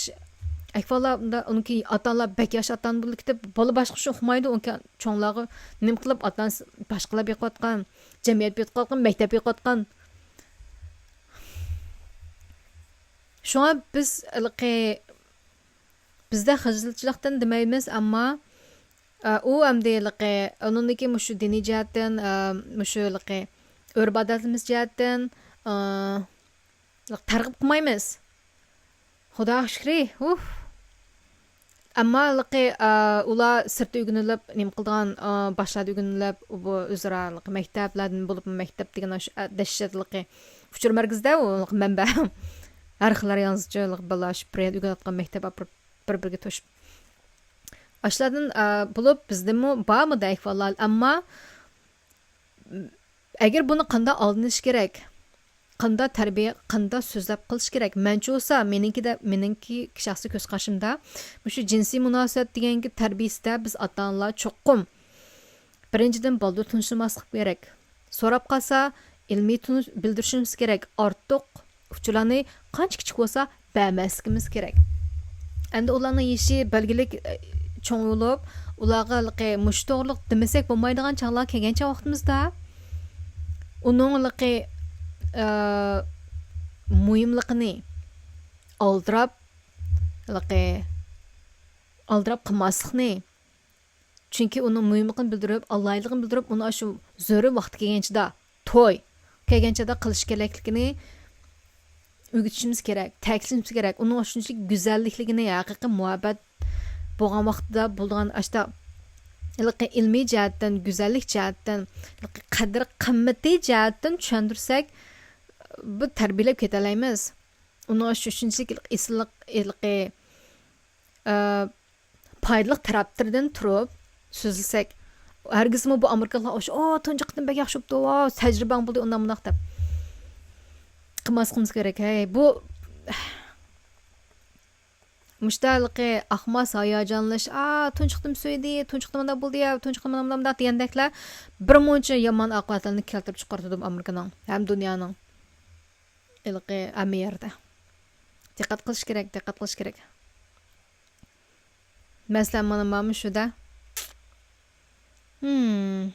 ئەھۋاللار، ئۇندا ئۇنىڭكى ئاتا-ئانىلار بەك ياش ئاتا-ئانا بولۇپ كېتىپ، بالا باشقا ئۇقمايدۇ، ئۇنىڭكى چوڭلارغا نېمە قىلىپ، ئاتا-ئانىسى باشقىلار بېقىۋاتقان، جەمئىيەت بېقىۋاتقان، مەكتەپ بېقىۋاتقان. شۇڭا بىز ھېلىقى، بىزدە خىجىلچىلىقتىن دېمەيمىز، ئەمما، ئە، ئۇ ئەمدى ھېلىقى، ئۇنىڭدىكى مۇشۇ دىنىي جەھەتتىن، ئە، مۇشۇ ھېلىقى ئۆرپ-ئادەتلىرىمىز جەھەتتىن، ئە، تەرغىب قىلمايمىز. خۇداغا شۈكرى، ئۇھ. ئەمما ھېلىقى، ئە، ئۇلار سىرتتا ئۆگىنىلىپ، نېمە قىلىدىغان، ئە، باشلاردا ئۆگىنىلىپ، بۇ ئۆزئارا ھېلىقى مەكتەپلەردىن بولۇپمۇ مەكتەپ دېگەن ئاشۇ، ئە، دەھشەت ھېلىقى ئۇچۇر مەركىزىدە ئۇ ھېلىقى مەنبە. ھەر خىل يانزىچۇ ھېلىقى بالىلار شۇ بىر يەردە ئۆگىنىۋاتقان مەكتەپ ئاپىرىپ بىر-بىرىگە توشۇپ. ئاشۇلاردىن، ئە، بولۇپ بىزدىمۇ بارمىدى ئەھۋاللار، ئەمما ئەگەر بۇنى قانداق ئالدىنىش كېرەك؟ قانداق تەربىيە، قانداق سۆزلەپ قىلىش كېرەك؟ مەنچە بولسا، مېنىڭكىدە، مېنىڭكى شەخسىي كۆز قارىشىمدا، مۇشۇ جىنسىي مۇناسىۋەت دېگەنگە تەربىيىسىدە بىز ئاتا-ئانىلار چوقۇم، بىرىنچىدىن، بالدۇر تونۇشتۇرماسلىق كېرەك. سوراپ قالسا، ئىلمىي تونۇش-، بىلدۈرۈشىمىز كېرەك. ئارتۇق ئۇچۇرلارنى قانچە كىچىك بولسا، بەرمەسلىكىمىز كېرەك. ئەمدى ئۇلارنىڭ يېشى بەلگىلىك، ئە، چوڭ بولۇپ، ئۇلارغا ھېلىقى مۇشۇ توغرىلىق دېمىسەك بولمايدىغان چاغلار كەلگەنچە ۋاقتىمىزدا، ئۇنىڭ ھېلىقى، ئە، مۇھىملىقىنى ئالدىراپ، ھېلىقى ئالدىراپ قىلماسلىقنى، چۈنكى ئۇنىڭ مۇھىملىقىنى بىلدۈرۈپ، ئالاھىدىلىكىنى بىلدۈرۈپ، ئۇنى ئاشۇ زۆرۈر ۋاقتى كەلگەنچىدە، توي كەلگەنچىدە قىلىش كېرەكلىكىنى ئۆگىتىشىمىز كېرەك، تەكىتلىشىمىز كېرەك. ئۇنىڭ شۇنچىلىك گۈزەللىكلىكىنى، ھەقىقىي مۇھەببەت بولغان ۋاقتىدا بولىدىغان ئاشتا ھېلىقى ئىلمىي جەھەتتىن، گۈزەللىك جەھەتتىن، ھېلىقى قەدىر قىممىتى جەھەتتىن چۈشەندۈرسەك، بۇ تەربىيەلەپ كېتەلەيمىز. ئۇنىڭ شۇ شۇنچىلىك ئېسىللىق، ھېلىقى، ئە، پايدىلىق تەرەپلىرىدىن تۇرۇپ سۆزلىسەك، ھەرگىزمۇ بۇ ئامېرىكىلىقلار ئوخشاش، «ئو، تۇنجى قېتىم بەك ياخشى بوپتۇ، ۋاۋ، تەجرىبەڭ بولدى، ئۇنداق مۇنداق» دەپ قىلماسلىقىمىز كېرەك. ھەي، بۇ مۇشتەلىقى ئاقماس ھاياجانلىنىش، «ئا، تۇنجى قېتىم سۆيدى، تۇنجى قېتىم مۇنداق بولدى، يا، تۇنجى قېتىم مۇنداق، مۇنداق» دېگەندەكلەر بىر مۇنچە يامان ئاقىۋەتلەرنى كەلتۈرۈپ چىقىرىۋاتىدۇ ئامېرىكىنىڭ ھەم دۇنيانىڭ ھېلىقى ھەممە يەردە. دىققەت قىلىش كېرەك، دىققەت قىلىش كېرەك. مەسىلەن، مانا مانا شۇدا. ھىم.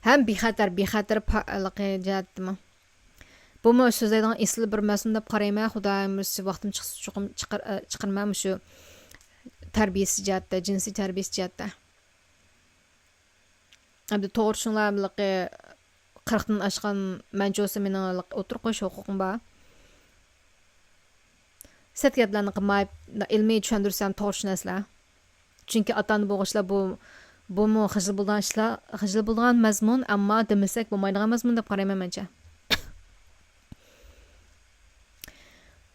ھەم بىخەتەر، بىخەتەر پا-، ھېلىقى جەھەتتىمۇ. بۇمۇ سۆزلەيدىغان ئېسىل بىر مەزمۇن دەپ قارايمەن. خۇدايىم بۇيرۇسا ۋاقتىم چىقسا چوقۇم چىقار-، ئە، چىقىرىمەن مۇشۇ تەربىيىسى جەھەتتە، جىنسىي تەربىيىسى جەھەتتە. ئەمدى توغرا چۈشىنىڭلار، ھېلىقى قىرىقتىن ئاشقان مەنچە بولسا مېنىڭ ھېلىقى ئوتتۇرىغا قويۇش ھوقۇقۇم بار. سەت گەپلەرنى قىلماي، ئىلمىي چۈشەندۈرسەم توغرا چۈشىنەرسىلەر. چۈنكى ئاتا-ئانا بولغۇچىلار بۇ، بۇمۇ خىجىل بولىدىغان ئىشلار، خىجىل بولىدىغان مەزمۇن، ئەمما دېمىسەك بولمايدىغان مەزمۇن دەپ قارايمەن مەنچە.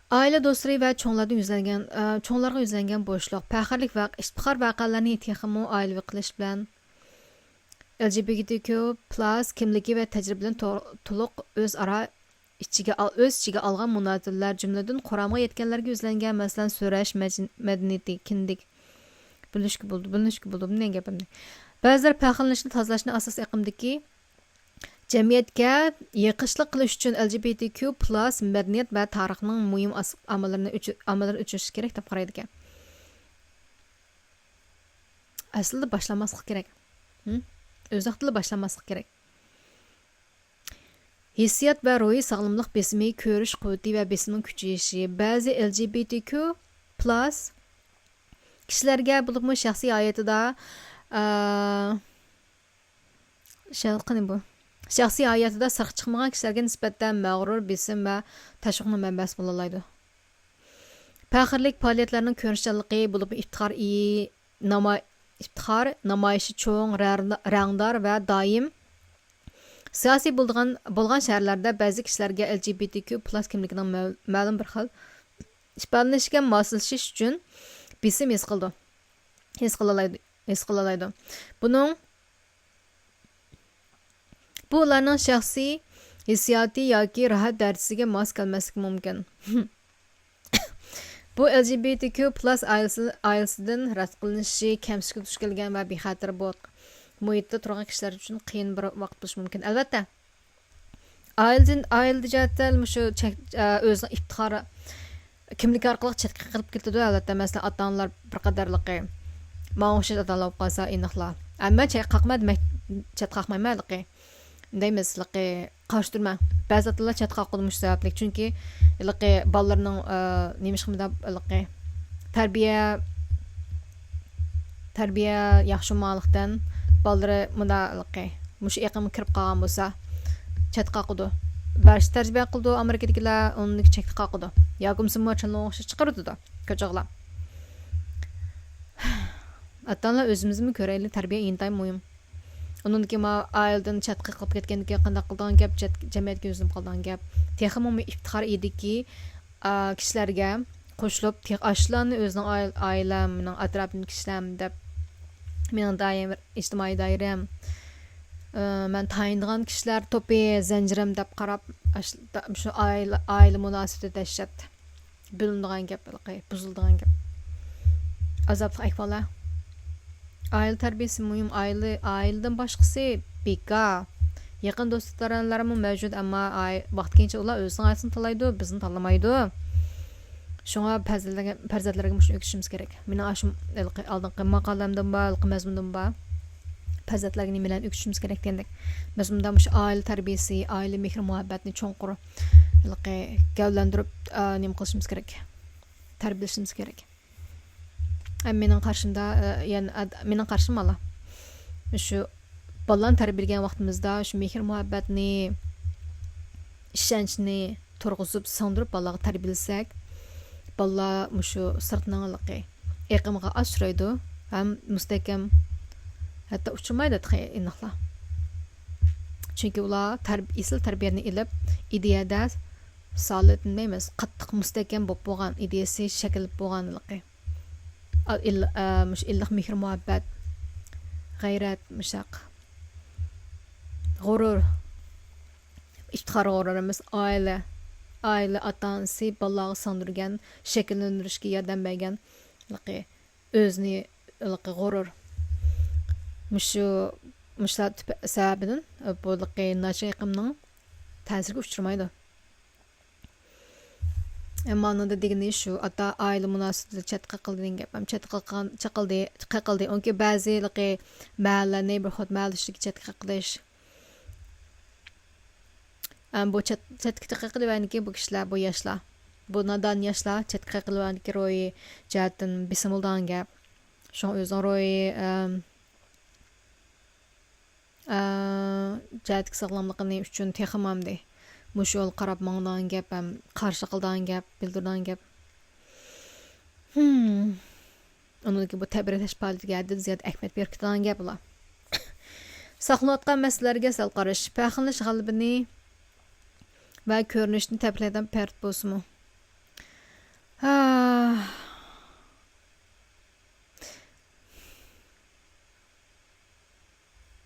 ئائىلە دوستلىرى ۋە چوڭلاردىن يۈزلەنگەن، ئە، چوڭلارغا يۈزلەنگەن بوشلۇق، پەخىرلىك ۋە ئىپتىخار ۋەقەلەرنى تېخىمۇ ئائىلىۋى قىلىش بىلەن ئېل جى بى تى كيۇ پىلەس كىملىكى ۋە تەجرىبىدىن تو-، تولۇق ئۆزئارا ئىچىگە ئال-، ئۆز ئىچىگە ئالغان مۇنازىرىلەر، جۈملىدىن قۇرامىغا يەتكەنلەرگە يۈزلەنگەن، مەسىلەن، سۆرەش، مەج-، مەدەنىيىتى، كىندىك، بىلىشكە بولىدۇ، بىلىنىشكە بولىدۇ، بۇنداق گەپلەرنى. بەزىلەر پەخىرلىنىشنى تازىلاشنى ئاساسىي ئېقىمدىكى جەمئىيەتكە يېقىشلىق قىلىش ئۈچۈن ئېل جى بى تى كيۇ پىلەس مەدەنىيەت ۋە تارىخنىڭ مۇھىم ئاس-، ئامىللىرىنى ئۆچۈ-، ئامىللىرىنى ئۆچۈرۈش كېرەك دەپ قارايدىكەن. ئەسلىدە باشلاماسلىق كېرەك. ھىم؟ ئۆز ۋاقتىدا باشلاماسلىق كېرەك. ھېسسىيات ۋە روھىي ساغلاملىق بېسىمى، كۆرۈش قۇۋۋىتى ۋە بېسىمنىڭ كۈچىيىشى. بەزى ئېل جى بى تى كيۇ پىلەس كىشىلەرگە، بولۇپمۇ شەخسىي ھاياتىدا، ئە، شەل-، قېنى بۇ؟ شەخسىي ھاياتىدا سىرتقا چىقمىغان كىشىلەرگە نىسبەتەن مەغرۇر، بېسىم ۋە تەشۋىقنىڭ مەنبەسى بولالايدۇ. پەخىرلىك پائالىيەتلەرنىڭ كۆرۈنۈشچانلىقى، بولۇپمۇ ئىپتىخار ئىي-، ناماي-، ئىپتىخار نامايىشى چوڭ، رەڭ-، رەڭدار ۋە دائىم سىياسىي بولىدىغان، بولغان شەھەرلەردە بەزى كىشىلەرگە ئېل جى بى تى كيۇ پىلەس كىملىكىنىڭ مەل-، مەلۇم بىر خىل ئىپادىلىنىشىگە ماسلىشىش ئۈچۈن بېسىم ھېس قىلىدۇ. ھېس قىلالايدۇ. ھېس قىلالايدۇ. بۇنىڭ، بۇ ئۇلارنىڭ شەخسىي ھېسسىياتى ياكى راھەت دەرىجىسىگە ماس كەلمەسلىكى مۇمكىن. بۇ ئېل جى بى تى كيۇ پىلەس ئائىلىسى، ئائىلىسىدىن رەت قىلىنىشى، كەمسىتىشكە دۇچ كەلگەن ۋە بىخەتەر بوت-، مۇھىتتا تۇرغان كىشىلەر ئۈچۈن قىيىن بىر ۋاقىت بولۇشى مۇمكىن. ئەلۋەتتە، ئائىلىدىن، ئائىلە جەھەتتە مۇشۇ چەك-، ئە، ئۆزىنىڭ ئىپتىخار كىملىكى ئارقىلىق چەتكە قېقىلىپ كېتىدۇ. ئەلۋەتتە، مەسىلەن، ئاتا-ئانىلار بىر قەدەرلىقى ماڭا ئوخشاش ئاتا-ئانىلار بولۇپ قالسا، ئېنىقلا. ئەمما چەت قاقما دېمەك، چەت قاقمايمەن ھېلىقى. دەيمىز، ھېلىقى قارشى تۇرىمەن. بەزى ئاتا-ئانىلار چەت قاقىدۇ مۇشۇ سەۋەبلىك. چۈنكى ھېلىقى بالىلىرىنىڭ، ئە، نېمىشقا مۇنداق ھېلىقى تەربىيە، تەربىيە ياخشى بولمىغانلىقتىن بالىلىرى مۇنداق ھېلىقى مۇشۇ ئېقىمغا كىرىپ قالغان بولسا، چەت قاقىدۇ. بەرىشى تەرجىمە قىلىدۇ ئامېرىكىدىكىلەر، ئۇنىڭدىكى چەتكە قاقىدۇ. ياكى بولمىسا ماچىنىنى ئوخشاش چىقىرىدۇ كوچىغىلا. ئاتا-ئانىلار ئۆزىمىزمۇ كۆرەيلى، تەربىيە ئىنتايىن مۇھىم. ئۇنىڭدىن كېيىن مانا ئائىلىدىن چەتكە قېقىلىپ كەتكەندىن كېيىن قانداق قىلىدىغان گەپ، چەت-، جەمئىيەتكە يۈزلىنىپ قالىدىغان گەپ. تېخىمۇ ئىپتىخار ئىدىكى، ئا، كىشىلەرگە قوشۇلۇپ، تېخى ئاشۇلارنى ئۆزىنىڭ ئائىل-، ئائىلەم، مېنىڭ ئەتراپىمدىكى كىشىلەرم دەپ، مېنىڭ دائىرە-، ئىجتىمائىي دائىرەم، ئە، مەن تايىنىدىغان كىشىلەر توپى، زەنجىرىم دەپ قاراپ، ئاش-، دا-، شۇ ئائىلە، ئائىلە مۇناسىۋىتى دەھشەت. بۆلۈنىدىغان گەپ، ھېلىقى بۇزۇلىدىغان گەپ. ئازابلىق ئەھۋاللار. ئائىلە تەربىيىسى مۇھىم. ئائىلە، ئائىلىدىن باشقىسى بىكار. يېقىن دوست-دۇرانلارمۇ مەۋجۇت، ئەمما ئائىلە، ۋاقتى كېلىنچە ئۇلار ئۆزىنىڭ ئائىلىسىنى تاللايدۇ، بىزنى تاللىمايدۇ. شۇڭا پەرزەنتلەرگە، پەرزەنتلەرگە مۇشۇنى ئۆگىتىشىمىز كېرەك. مېنىڭ ئاشۇ ھېلىقى ئالدىنقى ماقالەمدىمۇ بار، ھېلىقى مەزمۇندىمۇ بار. پەرزەنتلەرگە نېمىلەرنى ئۆگىتىشىمىز كېرەك دېگەندەك. مەزمۇندا مۇشۇ ئائىلە تەربىيىسى، ئائىلە مېھرى مۇھەببەتنى چوڭقۇر ھېلىقى گەۋدىلەندۈرۈپ، ئا، نېمە قىلىشىمىز كېرەك؟ تەربىيەلىشىمىز كېرەك. ھەم مېنىڭ قارىشىمدا، ئا، يەنە ئاد-، مېنىڭ قارىشىم ئالا. شۇ بالىلارنى تەربىيەلىگەن ۋاقتىمىزدا شۇ مېھىر مۇھەببەتنى، ئىشەنچنى تۇرغۇزۇپ، سىڭدۈرۈپ بالىلارغا تەربىيەلىسەك، بالىلار مۇشۇ سىرتنىڭ ھېلىقى ئېقىمىغا ئاز ئۇچرايدۇ ھەم مۇستەھكەم، ھەتتا ئۇچرىمايدۇ تېخى ئېنىقلا. چۈنكى ئۇلار تەرب-، ئېسىل تەربىيەنى ئېلىپ، ئىدىيەدە سالىد دېمەيمىز، قاتتىق مۇستەھكەم بولۇپ بولغان، ئىدىيەسى شەكىللىنىپ بولغان ھېلىقى. ئا-، ئىل-، ئا، مۇشۇ ئىللىق مېھىر مۇھەببەت، غەيرەت، مۇشاق، غۇرۇر، ئىپتىخار غۇرۇر ئەمەس، ئائىلە، ئائىلە ئاتا-ئانىسى بالىلارغا سىڭدۈرگەن، شەكىللەندۈرۈشكە ياردەم بەرگەن ھېلىقى ئۆزىنى ھېلىقى غۇرۇر. مۇشۇ، مۇشۇلار تۈپ-، سەۋەبىدىن بۇ ھېلىقى ناچار ئېقىمنىڭ تەسىرىگە ئۇچرىمايدۇ. ئەمما ئۇنىڭدا دېگىنى شۇ، ئاتا ئائىلە مۇناسىۋىتىدە چەتكە قېقىلدى دېگەن گەپ. ئەمما چەتكە قېقىلغان، چېقىلدى، قېقىلدى. ئۇنكى بەزى ھېلىقى مەھەللە، نېيبورھۇد مەھەللە ئىچىدىكى چەتكە قېقىلىش. ئەم، بۇ چەت-، چەتكە قېقىلىۋەرگەنكى بۇ كىشىلەر، بۇ ياشلار. بۇ نادان ياشلار چەتكە قېقىلىۋەرگەنكى روھىي جەھەتتىن بېسىملىدىغان گەپ. شۇڭا ئۆزىنىڭ روھىي، ئەم، ئە، جەھەتتىكى ساغلاملىقىنى ئۈچۈن تېخىمۇ ئەمدى مۇشۇ يولغا قاراپ ماڭىدىغان گەپ ھەم قارشى قىلىدىغان گەپ، بىلدۈرىدىغان گەپ. ھىم. ئۇنىڭدىكى بۇ تەبرىكلەش پائالىيىتىگە ھەددىدىن زىيادە ئەھمىيەت بېرىپ كېتىدىغان گەپ ئۇلار. ساقلىنىۋاتقان مەسىلىلەرگە سەل قاراش. پەخىرلىنىش غەلىبىنى ۋە كۆرۈنۈشنى تەبرىكلەيدىغان پەرد بولسىمۇ. ھا.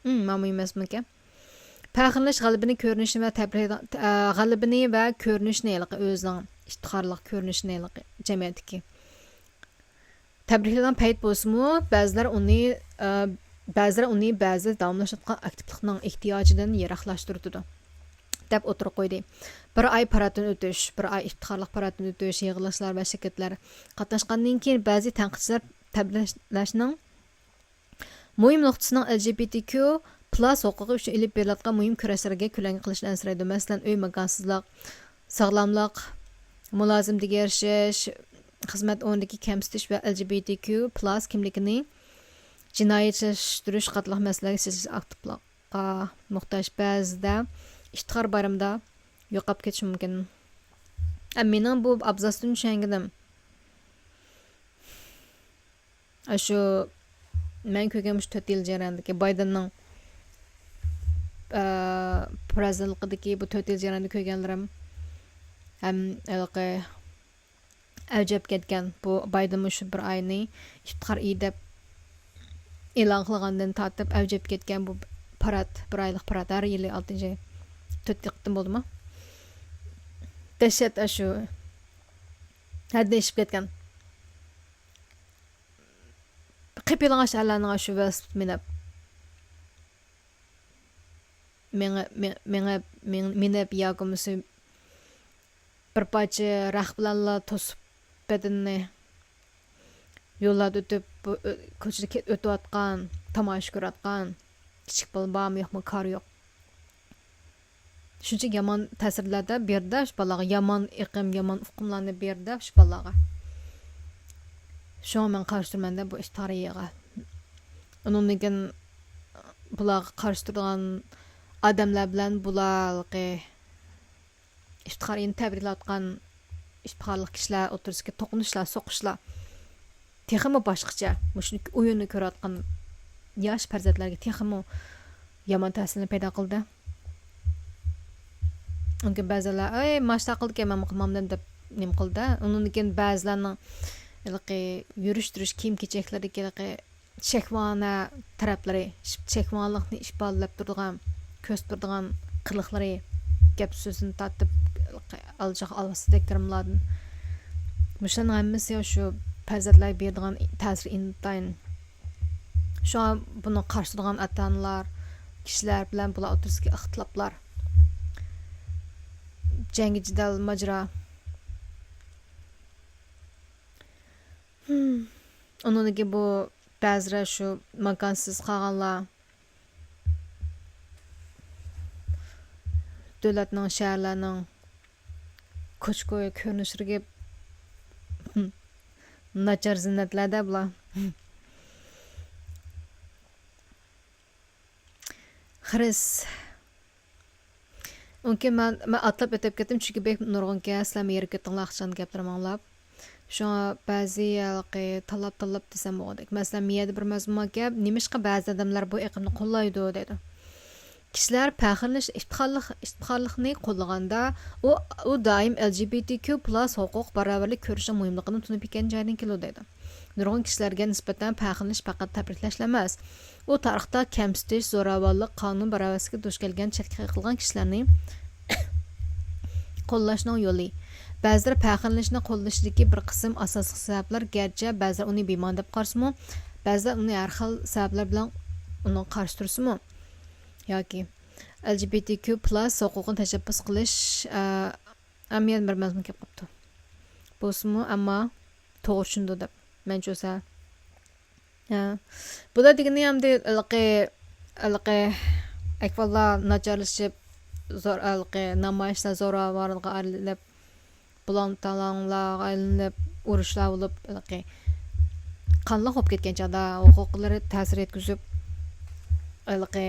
ھىم، مانا مۇھىم مەزمۇنكەن. پەخىرلىنىش غەلىبىنى كۆرۈنۈشنى ۋە تەبرىكلەيدىغان، ئە، غەلىبىنى ۋە كۆرۈنۈشنى ھېلىقى ئۆزىنىڭ ئىپتىخارلىق كۆرۈنۈشىنى ھېلىقى جەمئىيەتتىكى تەبرىكلەيدىغان پەيت بولسىمۇ، بەزىلەر ئۇنى، ئە، بەزىلەر ئۇنى بەزى داۋاملىشىۋاتقان ئاكتىپلىقنىڭ ئېھتىياجىدىن يىراقلاشتۇرۇۋېتىدۇ، دەپ ئوتتۇرىغا قويدى. بىر ئاي پاراتتىن ئۆتۈش، بىر ئاي ئىپتىخارلىق پاراتتىن ئۆتۈش، يىغىلىشلار ۋە شىركەتلەر قاتناشقاندىن كېيىن، بەزى تەنقىدچىلەر تەبرىكلەشنىڭ مۇھىم نۇقتىسىنىڭ ئەل جى بى تى كيۇ پىلاس ھوقۇقى ئۈچۈن ئېلىپ بېرىلىۋاتقان مۇھىم كۈرەشلەرگە كۆلەڭگە قىلىشىنى ئەنسىرەيدۇ. مەسىلەن، ئۆي ماكانسىزلىق، ساغلاملىق، مۇلازىمىتىگە ئېرىشىش، خىزمەت ئورنىدىكى كەمسىتىش ۋە ئەل جى بى تى كيۇ پىلاس كىملىكىنى جىنايىچىلەشتۈرۈش قاتارلىق مەسىلىلەرگە سىزىش ئاكتىپلىققا موھتاج. بەزىدە ئىپتىخار بايرىمىدا يوقاپ كېتىشى مۇمكىن. ئە، مېنىڭ بۇ ئابزاستىن چۈشەنگىنىم، ئاشۇ مەن كۆرگەن مۇشۇ تۆت يىل جەريانىدىكى بايدېننىڭ، ئە، پىرېزىدېنتلىقىدىكى بۇ تۆت يىل جەريانىدا كۆرگەنلىرىم ھەم ھېلىقى ئەۋجىلەپ كەتكەن بۇ بايدېن مۇشۇ بىر ئاينى ئىپتىخار ئېيى دەپ ئېلان قىلغاندىن تارتىپ ئەۋجىلەپ كەتكەن بۇ پارات، بىر ئايلىق پارات، ھەر يىلى ئالتىنچى، تۆت قېتىم بولدىمۇ؟ دەھشەت ئاشۇ ھەددىدىن ئېشىپ كەتكەن. قىپيالىڭاچ ئەرلەرنىڭ شۇ ۋېلىسىپىت مېنىپ، مېڭىپ، مېڭىپ، مېڭىپ، مېڭىپ ياكى بولمىسا بىر پارچە رەخت بىلەنلا توسۇپ بەدىنىنى، يوللاردا ئۆتۈپ، بۇ ئۆ-، كوچىدا كە-، ئۆتۈۋاتقان، تاماشا كۆرۈۋاتقان كىچىك بالا بارمۇ يوقمۇ، كارى يوق. شۇنچىلىك يامان تەسىرلەردە بېرىدۇ شۇ بالىغا، يامان ئېقىم، يامان ئۇقۇملارنى بېرىدۇ شۇ بالىغا. شۇڭا مەن قارشى تۇرىمەن-دە بۇ ئىپتىخار ئېيىغا. ئۇنىڭدىن كېيىن بۇلارغا قارشى تۇرىدىغان ئادەملەر بىلەن بۇلارقى ئىپتىخار ئېيىنى تەبرىكلەۋاتقان ئىپتىخارلىق كىشىلەر ئوتتۇرىسىدىكى توقۇنۇشلار، سوقۇشلار تېخىمۇ باشقىچە، مۇشۇ ئويۇننى كۆرۈۋاتقان ياش پەرزەنتلەرگە تېخىمۇ يامان تەسىرنى پەيدا قىلدى. ئۇنىڭ كېيىن بەزىلەر، ئەي، ماشتا قىلدىكەن، مەنمۇ قىلمامدىم دەپ نېمە قىلدى. ئۇنىڭدىن كېيىن بەزىلەرنىڭ ھېلىقى يۈرۈش تۇرۇش، كىيىم كېچەكلىرىدىكى ھېلىقى شەھۋانە تەرەپلىرى، شەھۋانىلىقنى ئىپادىلەپ تۇرىدىغان، كۆرسىتىپ تۇرىدىغان قىلىقلىرى، گەپ سۆزىدىن تارتىپ، ئالجاق ئالۋاستىدەك گىرىملاردىن. مۇشۇلارنىڭ ھەممىسى شۇ پەرزەنتلەرگە بېرىدىغان تەسىر ئىنتايىن. شۇڭا بۇنى قارشى تۇرىدىغان ئاتا-ئانىلار، كىشىلەر بىلەن بۇلار ئوتتۇرىسىدىكى ئىختىلاپلار جەڭگى جېدەل ماجىرا. ھىم. ئۇنىڭدىن كېيىن بۇ بەزىلەر شۇ ماكانسىز قالغانلار، دۆلەتنىڭ، شەھەرلەرنىڭ كوچا-كويى كۆرۈنۈشلىرىگە ناچار زىننەتلەردە بۇلار. خىرىس. ئۇنكى مەن، مەن ئاتلاپ ئۆتۈپ كەتتىم، چۈنكى بەك نۇرغۇن گەپ، سىلەرمۇ ھېرىپ كەتتىڭلار ئاخشام گەپلىرىمنى ئاڭلاپ. شۇڭا بەزى ھېلىقى تاللاپ-تاللاپ دېسەم بولغۇدەك. مەسىلەن، مۇ يەردە بىر مەزمۇن باركەن، نېمىشقا بەزى ئادەملەر بۇ ئېقىمنى قوللايدۇ دەيدۇ. كىشىلەر پەخىرلىنىش، ئىپتىخارلىق، ئىپتىخارلىقنى قوللىغاندا، ئۇ، ئۇ دائىم ئەل جى بى تى كيۇ پىلاس ھوقۇق باراۋەرلىك كۆرۈشنىڭ مۇھىملىقىنى تونۇپ يەتكەن جايدىن كېلىدۇ دەيدۇ. نۇرغۇن كىشىلەرگە نىسبەتەن پەخىرلىنىش پەقەت تەبرىكلەشلا ئەمەس، ئۇ تارىختا كەمسىتىش، زوراۋانلىق، قانۇن باراۋەرسىزلىككە دۇچ كەلگەن چەتكە قېقىلغان كىشىلەرنى قوللاشنىڭ يولى. بەزىلەر پەخىرلىنىشنى قوللىشىدىكى بىر قىسىم ئاساسلىق سەۋەبلەر، گەرچە بەزىلەر ئۇنى بىمەنە دەپ قارىسىمۇ، بەزىلەر ئۇنى ھەر خىل سەۋەبلەر بىلەن ئۇنىڭغا قارشى تۇرسىمۇ، ياكى ئەل جى بى تى كيۇ پىلاس ھوقۇقىنى تەشەببۇس قىلىش، ئە، ئەمما يەنە بىر مەزمۇن كېلىپ قاپتۇ. بولسىمۇ، ئەمما توغرا چۈشىنىدۇ دەپ مەن چۈشىنىمەن. ھە. بۇلار دېگىنى ئەمدى ھېلىقى، ھېلىقى ئەھۋاللار ناچارلىشىپ، زور، ھېلىقى نامايىشلار زوراۋانلىققا ئايلىنىپ، بۇلاڭ-تالاڭلارغا ئايلىنىپ، ئۇرۇشلار بولۇپ، ھېلىقى قانلىق بولۇپ كەتكەن چاغدا، ھوقۇقلىرى تەسىر يەتكۈزۈپ، ھېلىقى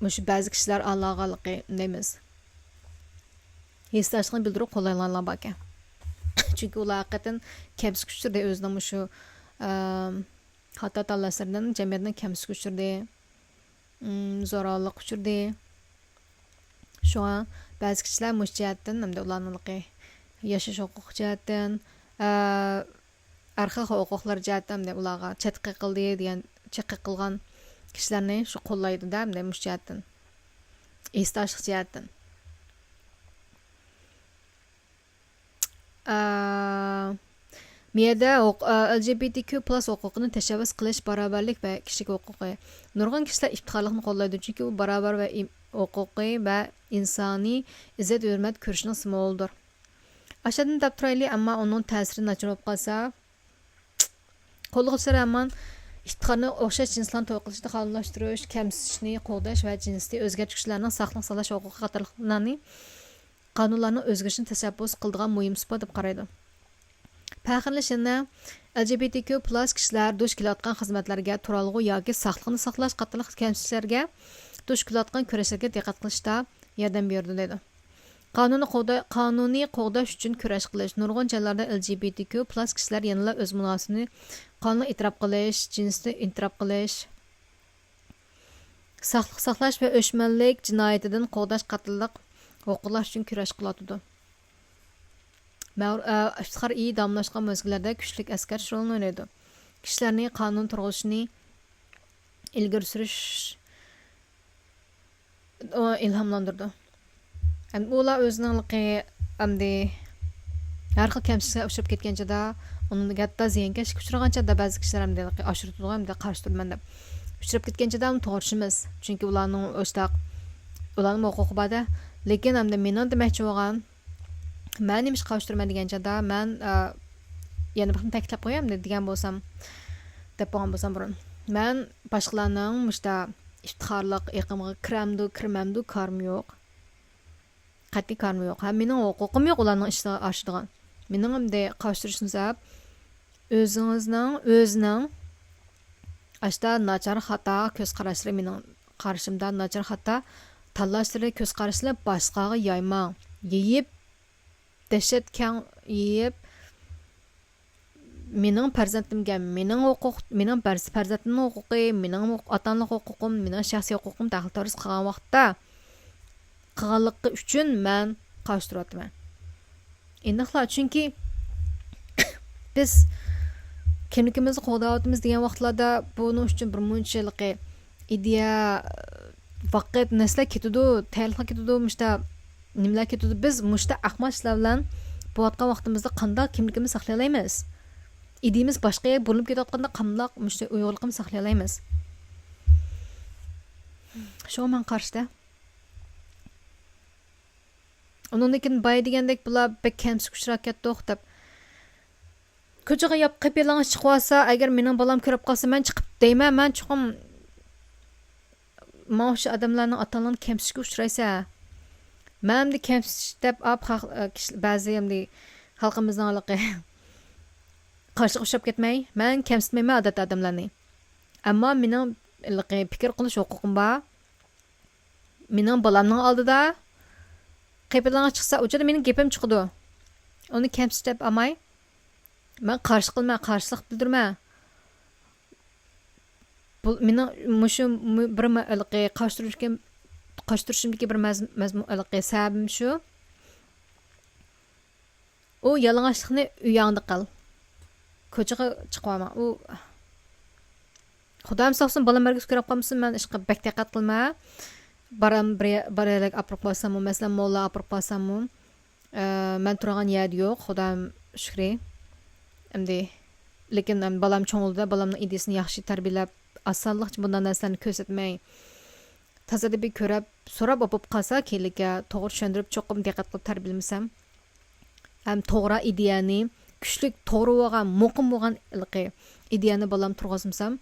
مۇشۇ بەزى كىشىلەر ئاللاغا ھېلىقى نېمىز، ھېسداشلىقنى بىلدۈرۈپ قوللايدىغانلار باركەن. چۈنكى ئۇلار ھەقىقەتەن كەمسىتىشكە ئۇچرىدى ئۆزىنىڭ مۇشۇ، ئەم، خاتا تاللاشلىرىدىن جەمئىيەتنى كەمسىتىشكە ئۇچرىدى. ئىم، زوراۋانلىققا ئۇچرىدى. شۇڭا بەزى كىشىلەر مۇشۇ جەھەتتىن، ھەمدە ئۇلارنىڭ ياشاش ھوقۇقى جەھەتتىن، ئە، ھەر خىل ھوقۇقلار جەھەتتىن، ھەمدە ئۇلارغا چەتكە قىلدى دېگەن، چەتكە قىلغان كىشىلەرنى شۇ قوللايدۇ-دە، ھەمدە مۇشۇ جەھەتتىن. ھېسداشلىق جەھەتتىن. ئە، مۇ يەردە ھوق-، ئە، ئېل جى بى تى كيۇ پىلەس ھوقۇقىنى تەشەببۇس قىلىش، باراۋەرلىك ۋە كىشىلىك ھوقۇقى. نۇرغۇن كىشىلەر ئىپتىخارلىقنى قوللايدۇ، چۈنكى بۇ باراۋەر ۋە ئىم-، ھوقۇقى ۋە ئىنسانىي ئىززەت-ھۆرمەت كۈرىشىنىڭ سىمۋولىدۇر. ئاشۇنداق دەپ تۇرايلى، ئەمما ئۇنىڭ تەسىرى ناچار بولۇپ قالسا، قوللىغۇچىلار ھامان ئىپتىخارنى ئوخشاش جىنسلارنى توي قىلىشنى قانۇنلاشتۇرۇش، كەمسىتىشنى قوغداش ۋە جىنسىي ئۆزگەرتكۈچىلەرنىڭ ساقلىق ساقلاش ھوقۇقى قاتارلىقلارنى قانۇنلارنىڭ ئۆزگىرىشىنى تەشەببۇس قىلىدىغان مۇھىم سۇپا دەپ قارايدۇ. پەخىرلىشىنى، ئېل جى بى تى كيۇ پىلەس كىشىلەر دۇچ كېلىۋاتقان خىزمەتلەرگە، تۇرالغۇ ياكى ساقلىقنى ساقلاش قاتارلىق كەمسىتىشلەرگە دۇچ كېلىۋاتقان كۈرەشلەرگە دىققەت قىلىشتا ياردەم بېرىدۇ، دەيدۇ. قانۇننى قوغدا-، قانۇننى قوغداش ئۈچۈن كۈرەش قىلىش. نۇرغۇن جايلاردا ئېل جى بى تى كيۇ پىلەس كىشىلەر يەنىلا ئۆز مۇناسىۋىتىنى قانۇن ئېتىراپ قىلىش، جىنسىي ئېتىراپ قىلىش، ساقلىق ساقلاش ۋە ئۆچمەنلىك جىنايىتىدىن قوغداش قاتارلىق ھوقۇقلار ئۈچۈن كۈرەش قىلىۋاتىدۇ. مەۋر-، ئە، ئىپتىخار ئېيى داۋاملاشقان مەزگىللەردە كۈچلۈك ئەسكەر رولىنى ئوينايدۇ. كىشىلەرنى قانۇن تۇرغۇزۇشنى ئىلگىرى سۈرۈش، ئۇ ئىلھاملاندۇرىدۇ. ئەمدى ئۇلار ئۆزىنىڭلىقى، ئەمدى ھەر خىل كەمسىتىشكە ئۇچراپ كەتكەن چاغدا، ئۇنىڭ ھەتتا زىيانكەشلىككە ئۇچرىغان چاغدا بەزى كىشىلەر ئەمدى ئاشۇرۇپ تۇرىدىغان، ئەمدى قارشى تۇرىمەن دەپ ئۇچراپ كەتكەن چاغدا، ئۇنى توغرا چۈشىنىمىز. چۈنكى ئۇلارنىڭ ئۆستەق، ئۇلارنىڭ ھوقۇقى بار-دە. لېكىن ئەمدى مېنىڭ دېمەكچى بولغان، مەن نېمىشقا قارشى تۇرىمەن دېگەن چاغدا، مەن، ئە، يەنە بىر قېتىم تەكىتلەپ قوياي ئەمدى دېگەن بولسام، دەپ بولغان بولسام بۇرۇن. مەن باشقىلارنىڭ مۇشتا ئىپتىخارلىق ئېقىمىغا كىرەمدۇ، كىرمەمدۇ، كارىم يوق. قەتئىي كارىم يوق. ھەم مېنىڭ ھوقۇقۇم يوق ئۇلارنىڭ ئىشىغا ئارىلىشىدىغان. مېنىڭ ئەمدى قارشى تۇرۇشنى سەۋەب، ئۆزىڭىزنىڭ، ئۆزىنىڭ ئاشتا ناچار خاتا كۆز قاراشلىرى، مېنىڭ قارىشىمدا ناچار خاتا تاللاشلىرى، كۆز قاراشلىرى باشقىغا يايماڭ. يېيىپ، دەھشەت كەڭ يېيىپ، مېنىڭ پەرزەنتىمگە مېنىڭ ھوقۇق، مېنىڭ پەرز-، پەرزەنتىمنىڭ ھوقۇقى، مېنىڭ ھوق-، ئاتا-ئانىلىق ھوقۇقۇم، مېنىڭ شەخسىي ھوقۇقۇم دەخلى تەرۇز قىلغان ۋاقىتتا، قىلغانلىقى ئۈچۈن مەن قارشى تۇرۇۋاتىمەن. ئېنىقلا، چۈنكى بىز كىملىكىمىزنى قوغداۋاتىمىز دېگەن ۋاقىتلاردا بۇنىڭ ئۈچۈن بىر مۇنچە ھېلىقى ئىدىيە، ۋاقىت، نەرسىلەر كېتىدۇ، تەييارلىقلار كېتىدۇ، مۇشتا نېمىلەر كېتىدۇ. بىز مۇشتا ئەخمەق ئىشلار بىلەن بولۇۋاتقان ۋاقتىمىزدا قانداق كىملىكىمىزنى ساقلىيالايمىز؟ ئىدىيىمىز باشقا يەرگە بۇرۇلۇپ كېتىۋاتقاندا قانداق مۇشۇ ئۇيغۇرلۇقىمىزنى ساقلىيالايمىز؟ شۇڭا مەن قارشىدا. ئۇنىڭدىن كېيىن بايا دېگەندەك بۇلار بەك كەمسىتىشكە ئۇچراپ كەتتۇق دەپ، كوچىغا ياپ قېپىلاڭاچ چىقىۋالسا، ئەگەر مېنىڭ بالام كۆرۈپ قالسا، مەن چىقىپ دەيمەن، مەن چوقۇم ماڭا ئوخشاش ئادەملەرنىڭ ئاتا-ئانىلىرىنى كەمسىتىشكە ئۇچرايسەن. مەن ئەمدى كەمسىتىش دەپ ئاپ خەق-، كىشى-، بەزى ئەمدى خەلقىمىزنىڭ ھېلىقى قارشىلىقىغا ئۇچراپ كەتمەي، مەن كەمسىتمەيمەن ئادەتتە ئادەملەرنى. ئەمما مېنىڭ ھېلىقى پىكىر قىلىش ھوقۇقۇم بار. مېنىڭ بالامنىڭ ئالدىدا قېپىلاڭغا چىقسا، ئۇ چاغدا مېنىڭ گېپىم چىقىدۇ. ئۇنى كەمسىتىش دەپ ئالماي، مەن قارشى قىلىمەن، قارشىلىق بىلدۈرىمەن. بۇ مېنىڭ مۇشۇ مۇ-، بىر مە-، ھېلىقى قارشى تۇرۇشكە-، قارشى تۇرۇشۇمدىكى بىر مەز-، مەزمۇ-، ھېلىقى سەۋەبىم شۇ. ئۇ يالىڭاچلىقنى ئۆيۈڭدە قىل. كوچىغا چىقىۋالما. ئۇ خۇدايىم ساقلىسۇن، بالام ھەرگىز كۆرۈپ قالمىسۇن، مەن ئىشقا بەك دىققەت قىلىمەن. بالام بىر يە-، بىر يەرلەرگە ئاپىرىپ قويساممۇ، مەسىلەن، موللا ئاپىرىپ قويساممۇ، ئە، مەن تۇرغان يەردە يوق، خۇدايىم شۈكرى. ئەمدى، لېكىن، ئەم، بالام چوڭ بولدى، بالامنىڭ ئىدىيىسىنى ياخشى تەربىيەلەپ، ئاسانلىقچە بۇنداق نەرسىلەرنى كۆرسەتمەي، تازا تەبىئىي كۆرۈپ، سوراپ ئوپۇپ قالسا، كېيىنلىككە توغرا چۈشەندۈرۈپ، چوقۇم دىققەت قىلىپ تەربىيەلىمىسەم، ھەم توغرا ئىدىيەنى، كۈچلۈك، توغرا بولغان، مۇقىم بولغان ھېلىقى ئىدىيەنى بالام تۇرغۇزمىسام،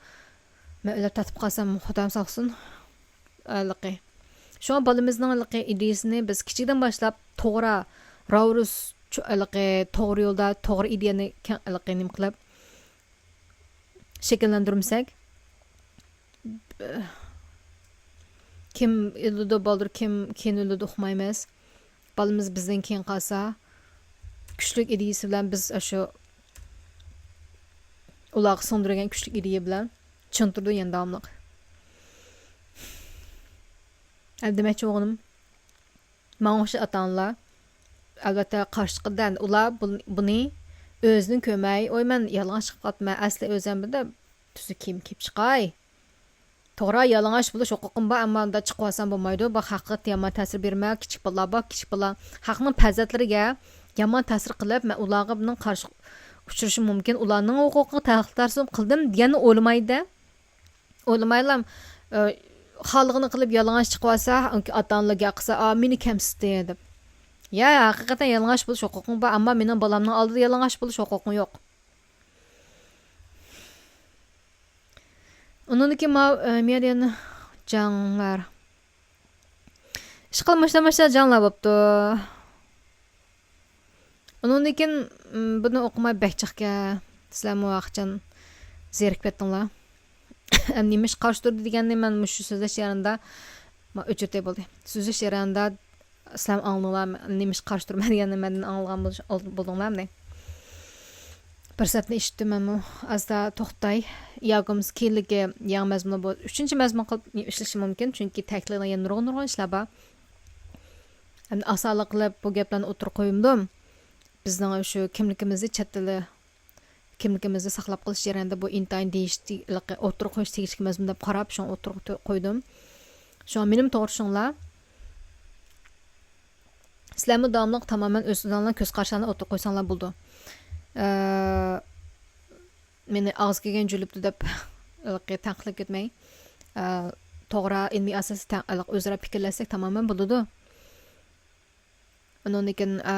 مەن ئۆلۈپ تارتىپ قالسام، خۇدايىم ساقلىسۇن، ھېلىقى شۇڭا بالىمىزنىڭ ھېلىقى ئىدىيىسىنى بىز كىچىكىدىن باشلاپ توغرا، راۋرۇس، چو-، ھېلىقى توغرا يولدا، توغرا ئىدىيەنى كەڭ-، ھېلىقى نېمە قىلىپ، شەكىللەندۈرمىسەك، كىم ئۆلىدۇ بالدۇر، كىم كېيىن ئۆلىدۇ ئۇقمايمىز. بالىمىز بىزدىن كېيىن قالسا، كۈچلۈك ئىدىيىسى بىلەن بىز ئاشۇ ئۇلارغا سىڭدۈرگەن كۈچلۈك ئىدىيە بىلەن چىڭ تۇرىدۇ يەنە داۋاملىق. ئەمدى دېمەكچى بولغىنىم، ماڭا ئوخشاش ئاتا-ئانىلار، ئەلۋەتتە، قارشى چىقىدۇ. ئەمدى ئۇلار بۇ-، بۇنى ئۆزىنى كۆرمەي، «ئوي، مەن يالىڭاچ چىقىپ قاپتىمەن، ئەسلى ئۆزۈم بىردە تۈزۈك كىيىم كىيىپ چىقاي. توغرا، يالىڭاچ بولۇش ھوقۇقۇم بار، ئەمما ئۇنداق چىقىۋالسام بولمايدۇ. بۇ خەققە يامان تەسىر بېرىمەن، كىچىك بالىلار بار، كىچىك بالىلار، خەقنىڭ پەرزەنتلىرىگە يامان تەسىر قىلىپ، مەن ئۇلارغا بۇنىڭ قارشى ئۇچرىشىم مۇمكىن، ئۇلارنىڭ ھوقۇقىغا تەخلىتارچىلىق قىلدىم» دېگەننى ئويلىمايدۇ. ئويلىمايلا، ئە، خالىغىنى قىلىپ يالىڭاچ چىقىۋالسا، ئاتا-ئانىلار گەپ قىلسا، «ئا، مېنى كەمسىتتى» دەپ. يا، ھەقىقەتەن يالىڭاچ بولۇش ھوقۇقۇڭ بار، ئەمما مېنىڭ بالامنىڭ ئالدىدا يالىڭاچ بولۇش ھوقۇقۇڭ يوق. ئۇنىڭدىن كېيىن ماۋۇ، ئە، ميادىيەن جاڭلار. ئىشقىلىپ مۇشۇنداق مۇشۇنداق جاڭلار بوپتۇ. ئۇنىڭدىن كېيىن، م، بۇنى ئوقۇماي بەك جىقكەن. سىلەرمۇ ۋاقىتجان زېرىكىپ كەتتىڭلار. ئەمدى نېمە ئىش قارشى تۇردى دېگەننى مەن مۇشۇ سۆزلەش جەريانىدا ما-، ئۆچۈرتەي بولدى. سۆزلەش جەريانىدا سىلەر ئاڭلىدىڭلار، نېمە ئىش قارشى تۇرىمەن دېگەننى مەندىن ئاڭلىغان بولۇش-، بولدۇڭلارمۇ؟ بىر سەپنى ئىشىتتىم مەنمۇ. ئاستا توختاي. ياكى بولمىسا كېيىنلىكى يېڭى مەزمۇن بۇ ئۈچىنچى مەزمۇن قىلىپ ئىشلىشى مۇمكىن، چۈنكى تەكىتلەيدىغان يەنە نۇرغۇن، نۇرغۇن ئىشلار بار. ئەمدى ئاسانلىق قىلىپ بۇ گەپلەرنى ئوتتۇرىغا قويۇمدۇم. بىزنىڭ شۇ كىملىكىمىزنى چەت تىلى، كىملىكىمىزنى ساقلاپ قېلىش جەريانىدا بۇ ئىنتايىن دېيىش-، ئوتتۇرىغا قويۇش تېگىشلىك مەزمۇن دەپ قاراپ، شۇڭا ئوتتۇرىغا تو-، قويدۇم. شۇڭا مېنىمۇ توغرا چۈشىنىڭلار. سىلەرمۇ داۋاملىق تامامەن ئۆز ئۆزۈڭلار كۆز قاراشلارنى ئوتتۇرىغا قويساڭلار بولىدۇ. ئە، مېنى ئاغزى كەلگەن جۈلۈپتۇ دەپ ھېلىقى تەنقىدلەپ كەتمەي، ئە، توغرا ئىلمىي ئاساستا تەن-، ھېلىقى ئۆزئارا پىكىرلەشسەك تامامەن بولىدۇ. ئۇنىڭدىن كېيىن، ئە،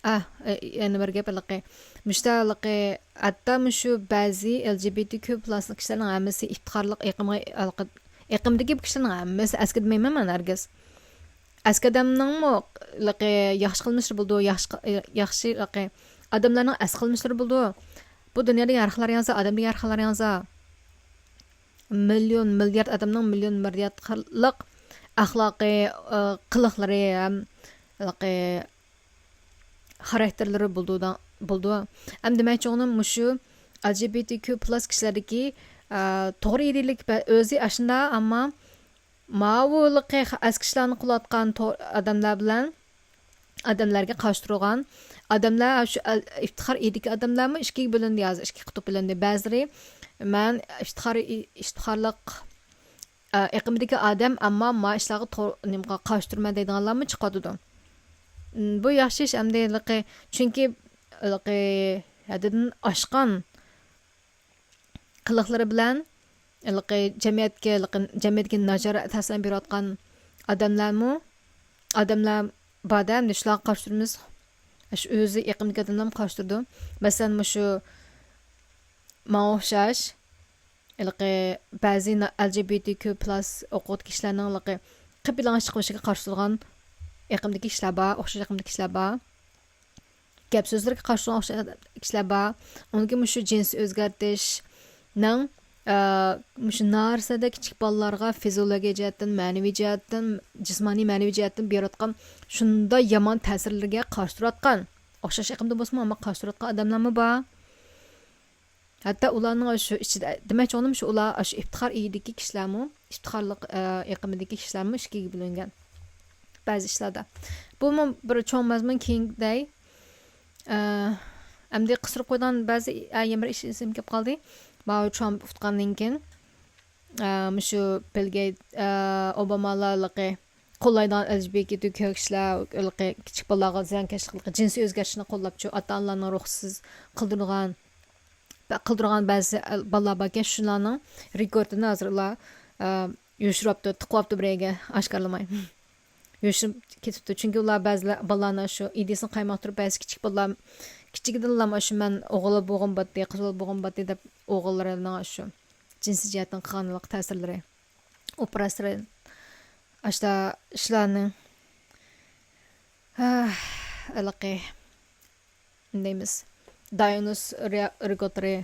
ئە، ئە، يەنە بىر گەپ ھېلىقى. مۇشۇ ھېلىقى، ھەتتا مۇشۇ بەزى ئېل جى بى تى كيۇ پىلاسلىق كىشىلەرنىڭ ھەممىسى ئىپتىخارلىق ئېقىمغا، ھېلىقى، ئېقىمدىكى بۇ كىشىلەرنىڭ ھەممىسى ئەسكى دېمەيمەن مەن ھەرگىز. ئەسكى ئادەمنىڭمۇ ھېلىقى ياخشى قىلمىشلىرى بولىدۇ، ياخشى، ياخشى ھېلىقى ئادەملەرنىڭ ئەسكى قىلمىشلىرى بولىدۇ. بۇ دۇنيادا ھەر خىل يازا، ئادەمدە ھەر خىل يازا. مىليون، مىليارد ئادەمنىڭ مىليون، مىليارد خىللىق ئەخلاقىي، ئە، قىلىقلىرى ھەم ھېلىقى خاراكتېرلىرى بولىدۇ، بولىدۇ. ئەمدى دېمەكچى بولغىنىم مۇشۇ ئەل جى بى تى كيۇ پىلەس كىشىلەردىكى، ئە، توغرا ئىدىيىلىك بە-، ئۆزى ئاشۇنداق، ئەمما ماۋۇلىقى ئەسكى ئىشلارنى قىلىۋاتقان تو-، ئادەملەر بىلەن ئادەملەرگە قارشى تۇرغان ئادەملەر، شۇ ئەل-، ئىپتىخار ئىدىكى ئادەملەرمۇ ئىككىگە بۆلۈندى ھازىر، ئىككى قۇتۇپ بۆلۈندى. بەزىلىرى مەن ئىپتىخار، ئىپتىخارلىق، ئە، ئېقىمدىكى ئادەم، ئەمما ما ئىشلارغا تو-، نېمىغا قارشى تۇرىمەن دەيدىغانلارمۇ چىقىۋاتىدۇ. م، بۇ ياخشى ئىش ئەمدى ھېلىقى، چۈنكى ھېلىقى ھەددىدىن ئاشقان قىلىقلىرى بىلەن ھېلىقى جەمئىيەتكە، ھېلىقى جەمئىيەتكە ناچار تەسىرلەرنى بېرىۋاتقان ئادەملەرمۇ، ئادەملەر بار-دە، ئەمدى شۇلارغا قارشى تۇرىمىز. شۇ ئۆزى ئېقىمدىكى ئادەملەرمۇ قارشى تۇرىدۇ. مەسىلەن، مۇشۇ ماڭا ئوخشاش ھېلىقى بەزى نا-، ئەل جى بى تى كيۇ پىلەس ھوقۇقىدىكى كىشىلەرنىڭ ھېلىقى قىپيالىڭاچ چىقىۋېلىشىغا قارشى تۇرىدىغان ئېقىمدىكى كىشىلەر بار، ئوخشاش ئېقىمدىكى كىشىلەر بار. گەپ سۆزلىرىگە قارشى تۇرغان ئوخشاش كىشىلەر بار. ئۇنىڭدىن كېيىن مۇشۇ جىنسىي ئۆزگەرتىشنىڭ، ئە، مۇشۇ نارسىدە كىچىك بالىلارغا فىزىولوگىيە جەھەتتىن، مەنىۋى جەھەتتىن، جىسمانىي، مەنىۋى جەھەتتىن بېرىۋاتقان شۇنداق يامان تەسىرلىرىگە قارشى تۇرۇۋاتقان، ئوخشاش ئېقىمدا بولسىمۇ، ئەمما قارشى تۇرۇۋاتقان ئادەملەرمۇ بار. ھەتتا ئۇلارنىڭ شۇ ئىچىدە، دېمەكچى بولغىنىم شۇ، ئۇلار شۇ ئىپتىخار ئىدىكى كىشىلەرمۇ، ئىپتىخارلىق، ئە، ئېقىمىدىكى كىشىلەرمۇ ئىككىگە بۆلۈنگەن بەزى ئىشلاردا. بۇمۇ بىر چوڭ مەزمۇن، كېيىن دەي. ئە، ئەمدى قىستۇرۇپ قويىدىغان بەزى، ئە، يەنە بىر ئىش ئېسىمگە كېلىپ قالدى. ماۋۇ ترامپ ئۇتقاندىن كېيىن، ئە، مۇشۇ بىل گېيت، ئە، ئوبامالارلىقى قوللايدىغان ئەل جى بى تى كيۇ كىشىلەر، ھېلىقى كىچىك بالىلارغا زىيانكەشلىك، جىنسىي ئۆزگەرتىشنى قوللاپچۇ، ئاتا-ئانىلارنىڭ رۇخسىتىسىز قىلدۇرىدىغان، قىلدۇرغان بەزى بالىلار باركەن، شۇلارنىڭ رېكورتىنى ھازىر ئۇلار، ئە، يوشۇرۇپتۇ، تىقىۋاپتۇ بىر يەرگە، ئاشكارىلىماي. يوشۇرۇپ كېتىپتۇ. چۈنكى ئۇلار بەزىلەر، بالىلارنىڭ شۇ ئىدىيىسىنى قايماقتۇرۇپ، بەزى كىچىك بالىلار، كىچىكىدىنلا شۇ مەن ئوغۇل بولغۇم باتتى، قىز بولغۇم باتتى دەپ ئوغۇللىرىنىڭ شۇ جىنسىي جەھەتتىن قىلغانلىق تەسىرلىرى. ئوپېراتسىيە، ئاشۇنداق ئىشلارنىڭ، ھە، ھېلىقى، نېمە دەيمىز، دايونۇس رېگوتلىرى،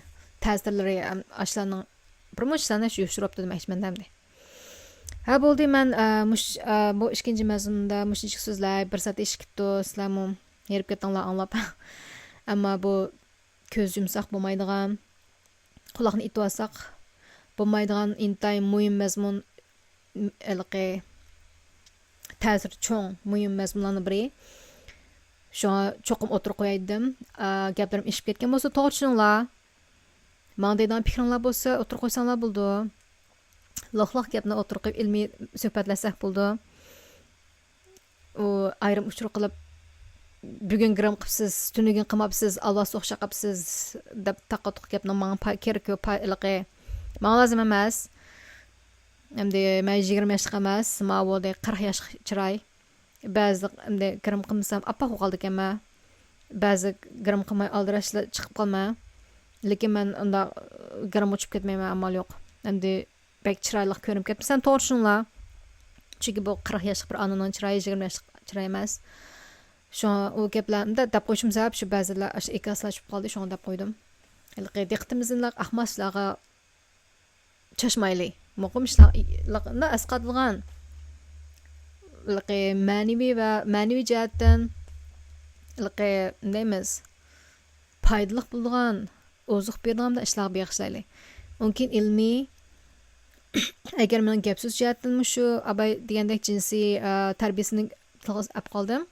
تەسىرلىرى، ئاشۇلارنىڭ بىر مۇنچە ئىشلارنى يوشۇرۇۋاپتۇ دېمەكچىمەن ئەمدى. ھە، بولدى، مەن، ئە، مۇش-، ئە، بۇ ئىككىنچى مەزمۇندا مۇشۇنچە سۆزلەي، بىر سائەت ئېشىپ كېتىپتۇ، سىلەرمۇ ھېرىپ كەتتىڭلار ئاڭلاپ. ئەمما بۇ كۆز يۇمساق بولمايدىغان، قۇلاقنى ئېتىۋالساق بولمايدىغان ئىنتايىن مۇھىم مەزمۇن، م-، ھېلىقى تەسىرى چوڭ، مۇھىم مەزمۇنلارنىڭ بىرى. شۇڭا چوقۇم ئوتتۇرىغا قوياي دېدىم. ئا، گەپلىرىم ئېشىپ كەتكەن بولسا توغرا چۈشىنىڭلار. ماڭا دەيدىغان پىكرىڭلار بولسا ئوتتۇرىغا قويساڭلار بولىدۇ. لىق-لىق گەپنى ئوتتۇرىغا قويۇپ ئىلمىي سۆھبەتلەشسەك بولىدۇ. ئۇ ئايرىم ئۇچۇر قىلىپ، بۈگۈن گىرىم قىپسىز، تۈنۈگۈن قىماپسىز، ئالۋاستى ئوخشاپ قاپسىز دەپ تاققا تۇق گەپنىڭ ماڭا پا-، كېرىكى يوق، پا-، ھېلىقى ماڭا لازىم ئەمەس. ئەمدى مەن يىگىرمە ياشلىق ئەمەس، ماۋۇ بولدى قىرىق ياشلىق چىراي. بەزىدە ئەمدى گىرىم قىلمىسام ئاپئاق بولۇپ قالىدىكەنمەن. بەزىدە گىرىم قىلماي ئالدىراشلا چىقىپ قالىمەن. لېكىن مەن ئۇنداق گىرىمغا چۈشۈپ كەتمەيمەن، ئامال يوق. ئەمدى بەك چىرايلىق كۆرۈنۈپ كەتمىسەم توغرا چۈشىنىڭلار. چۈنكى بۇ قىرىق ياشلىق بىر ئانىنىڭ چىرايى يىگىرمە ياشلىق چىراي ئەمەس. شۇڭا ئۇ گەپلەرنى دەپ قويۇشۇم سەۋەب شۇ، بەزىلەر ئاشۇ ئىنكاسلار چۈشۈپ قالدى، شۇڭا دەپ قويدۇم. ھېلىقى دىققىتىمىزنى ئاقماسلارغا چاچمايلى. مۇقىم ئىشلار، ئەسقاتىدىغان، ھېلىقى مەنىۋى ۋە مەنىۋى جەھەتتىن، ھېلىقى نېمە دەيمىز، پايدىلىق بولىدىغان، ئوزۇق بېرىدىغان ئىشلارغا بېغىشلايلى. ئۇنىڭ كېيىن ئىلمىي، ئەگەر مېنىڭ گەپ سۆز جەھەتتىنمۇ شۇ ئاباي دېگەندەك جىنسىي، ئە، تەربىيەسىنى تىلغا ئەپ قالدىم.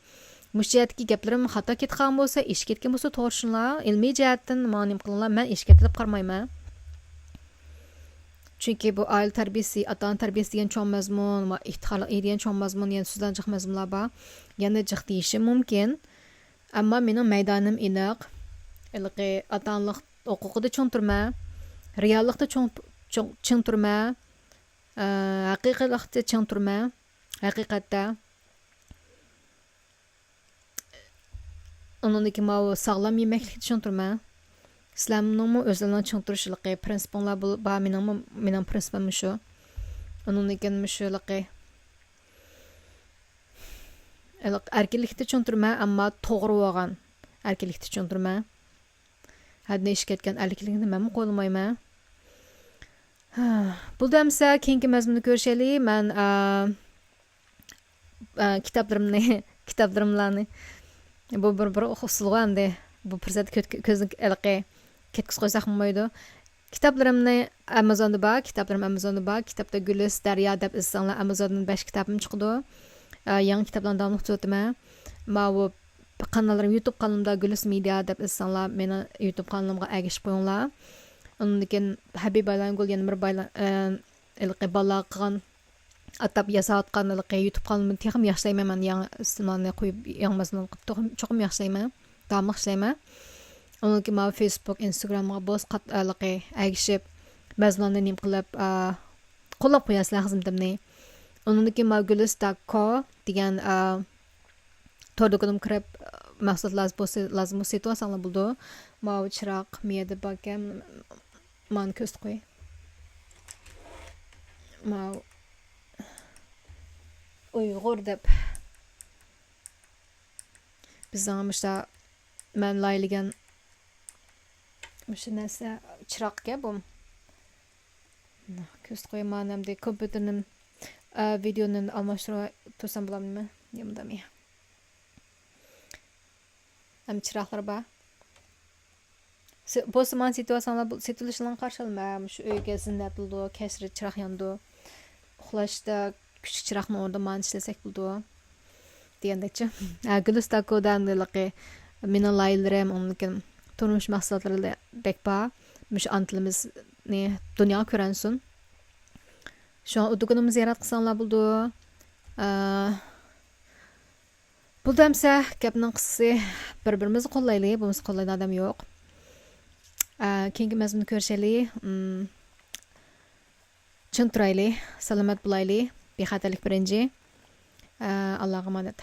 مۇشۇ جەھەتتىكى گەپلىرىم خاتا كېتىپ قالغان بولسا، ئېشىپ كەتكەن بولسا، توغرا چۈشىنىڭلار. ئىلمىي جەھەتتىن ماڭا نېمە قىلىڭلار، مەن ئېشىپ كەتتى دەپ قارىمايمەن. چۈنكى بۇ ئائىلە تەربىيەسى، ئاتا-ئانا تەربىيەسى دېگەن چوڭ مەزمۇن ۋە ئىپتىخارلىق ئىدىيە دېگەن چوڭ مەزمۇن، يەنە سۆزلەنچاق مەزمۇنلار بار. يەنە جىق دېيىشىم مۇمكىن. ئەمما مېنىڭ مەيدانىم ئېنىق. ھېلىقى ئاتا-ئانىلىق ھوقۇقىدا چىڭ تۇرىمەن. رېئاللىقتا چوڭ، چوڭ، چىڭ تۇرىمەن. ئە، ھەقىقىيلىقتا چىڭ تۇرىمەن. ھەقىقەتتە. ئۇنىڭدىن كېيىن ماۋۇ ساغلام يېمەكلىكتە چىڭ تۇرىمەن. سىلەرنىڭمۇ ئۆزلىرىنىڭ چىڭ تۇرۇشلۇقى، پرىنسىپىڭلار بول-، بار، مېنىڭمۇ، مېنىڭ پرىنسىپىم مۇشۇ. ئۇنىڭدىن كېيىن مۇشۇلىقى، ئەركىنلىكتە چىڭ تۇرىمەن، ئەمما توغرا بولغان ئەركىنلىكتە چىڭ تۇرىمەن. ھەددىدىن ئېشىپ كەتكەن ئەركىنلىكنى مەنمۇ قوللىمايمەن. بولدى ئەمسە، كېيىنكى مەزمۇندا كۆرۈشەيلى. مەن، ئە، ئە، كىتابلىرىمنى، كىتابلىرىملارنى، بۇ بىر، بىر ئۇسۇلغۇ ئەمدى. بۇ پۇرسەتتە كۆت-، كۆزنى ھېلىقى كەتكۈزۈپ قويساق بولمايدۇ. كىتابلىرىمنى ئامازوندا بار، كىتابلىرىم ئامازوندا بار. كىتابتا گۈلىس دەريا دەپ ئىزدىسەڭلار، ئامازوندىن بەش كىتابىم چىقىدۇ. ئە، يېڭى كىتابلارنى داۋاملىق تۈزىتىمەن. ماۋۇ قاناللىرىم، يۇتۇب قانىلىمدا گۈلىس مېدىيا دەپ ئىزدىسەڭلار، مېنىڭ يۇتۇب قانىلىمغا ئەگىشىپ قويۇڭلار. ئۇنىڭدىن كېيىن ھەبىبە بايلانگۈل يەنە بىر بايلا-، ئە، ھېلىقى بالىلارغا قىلغان، ئاتاپ ياساۋاتقان ھېلىقى يۇتۇب قانىلىمنى تېخىمۇ ياخشىلايمەن. مەن يېڭى ئىسىملارنى قويۇپ، يېڭى مەزمۇن قىلىپ تېخىمۇ چوقۇم ياخشىلايمەن. داۋاملىق ئىشلەيمەن. ئۇنىڭدىن كېيىن ماۋۇ فېيسبۇك، ئىنستاگرامغا بولسا قات-، ھېلىقى ئەگىشىپ، مەزمۇنلارنى نېمە قىلىپ، ئە، قوللاپ قويارسىلەر خىزمىتىمنى. ئۇنىڭدىن كېيىن ماۋۇ گۈلىس داكو دېگەن، ئە، تور دۇكىنىمغا كىرىپ، مەھسۇلات لازىم بولسا، لازىم بولسا سېتىۋالساڭلار بولىدۇ. ماۋۇ چىراغ مىيەدە باركەن، مانا كۆرسىتىپ قوياي. ماۋۇ ئۇيغۇر دەپ بىزنىڭ مۇشۇ مەن لايىھىلىگەن مۇشۇ نەرسە چىراغكەن بۇ. كۆرسىتىپ قوياي، مانا ئەمدى كومپيۇتېرنى، ئە، ۋىدېونى ئالماشتۇرۇپ تۇرسام بولامدىمەن؟ يا بۇنداممۇ؟ ھەم چىراغلىرى بار. سى-، بولسا مانا سېتىۋالساڭلار، بۇ سېتىۋېلىشىڭلارنى قارشى ئالىمەن. مۇشۇ ئۆيگە زىننەت بولىدۇ، كەچلىرى چىراغ يانىدۇ. ئۇخلاشتا كۈچلۈك چىراغنىڭ ئورنىدا مانى ئىشلىسەك بولىدۇ. دېگەندەكچۇ. ھە، گۈلىستان كودا ئەمدىلىقى مېنىڭ لايىھىلىرىم، ئۇنىڭدىن كېيىن تۇرمۇش مەھسۇلاتلىرى بەك بار. مۇشۇ ئانا تىلىمىزنى دۇنياغا كۆرۈنسۇن. شۇڭا ئۇ دۇكىنىمنى زىيارەت قىلساڭلار بولىدۇ. ئە، بولدى ئەمسە، گەپنىڭ قىسقىسى، بىر-بىرىمىزنى قوللايلى، بولمىسا قوللايدىغان ئادەم يوق. ئە، كېيىنكى مەزمۇندا كۆرۈشەيلى. ئىم، چىڭ تۇرايلى، سالامەت بولايلى، بىخەتەرلىك بىرىنچى. ئە، ئاللاغا ئامانەت.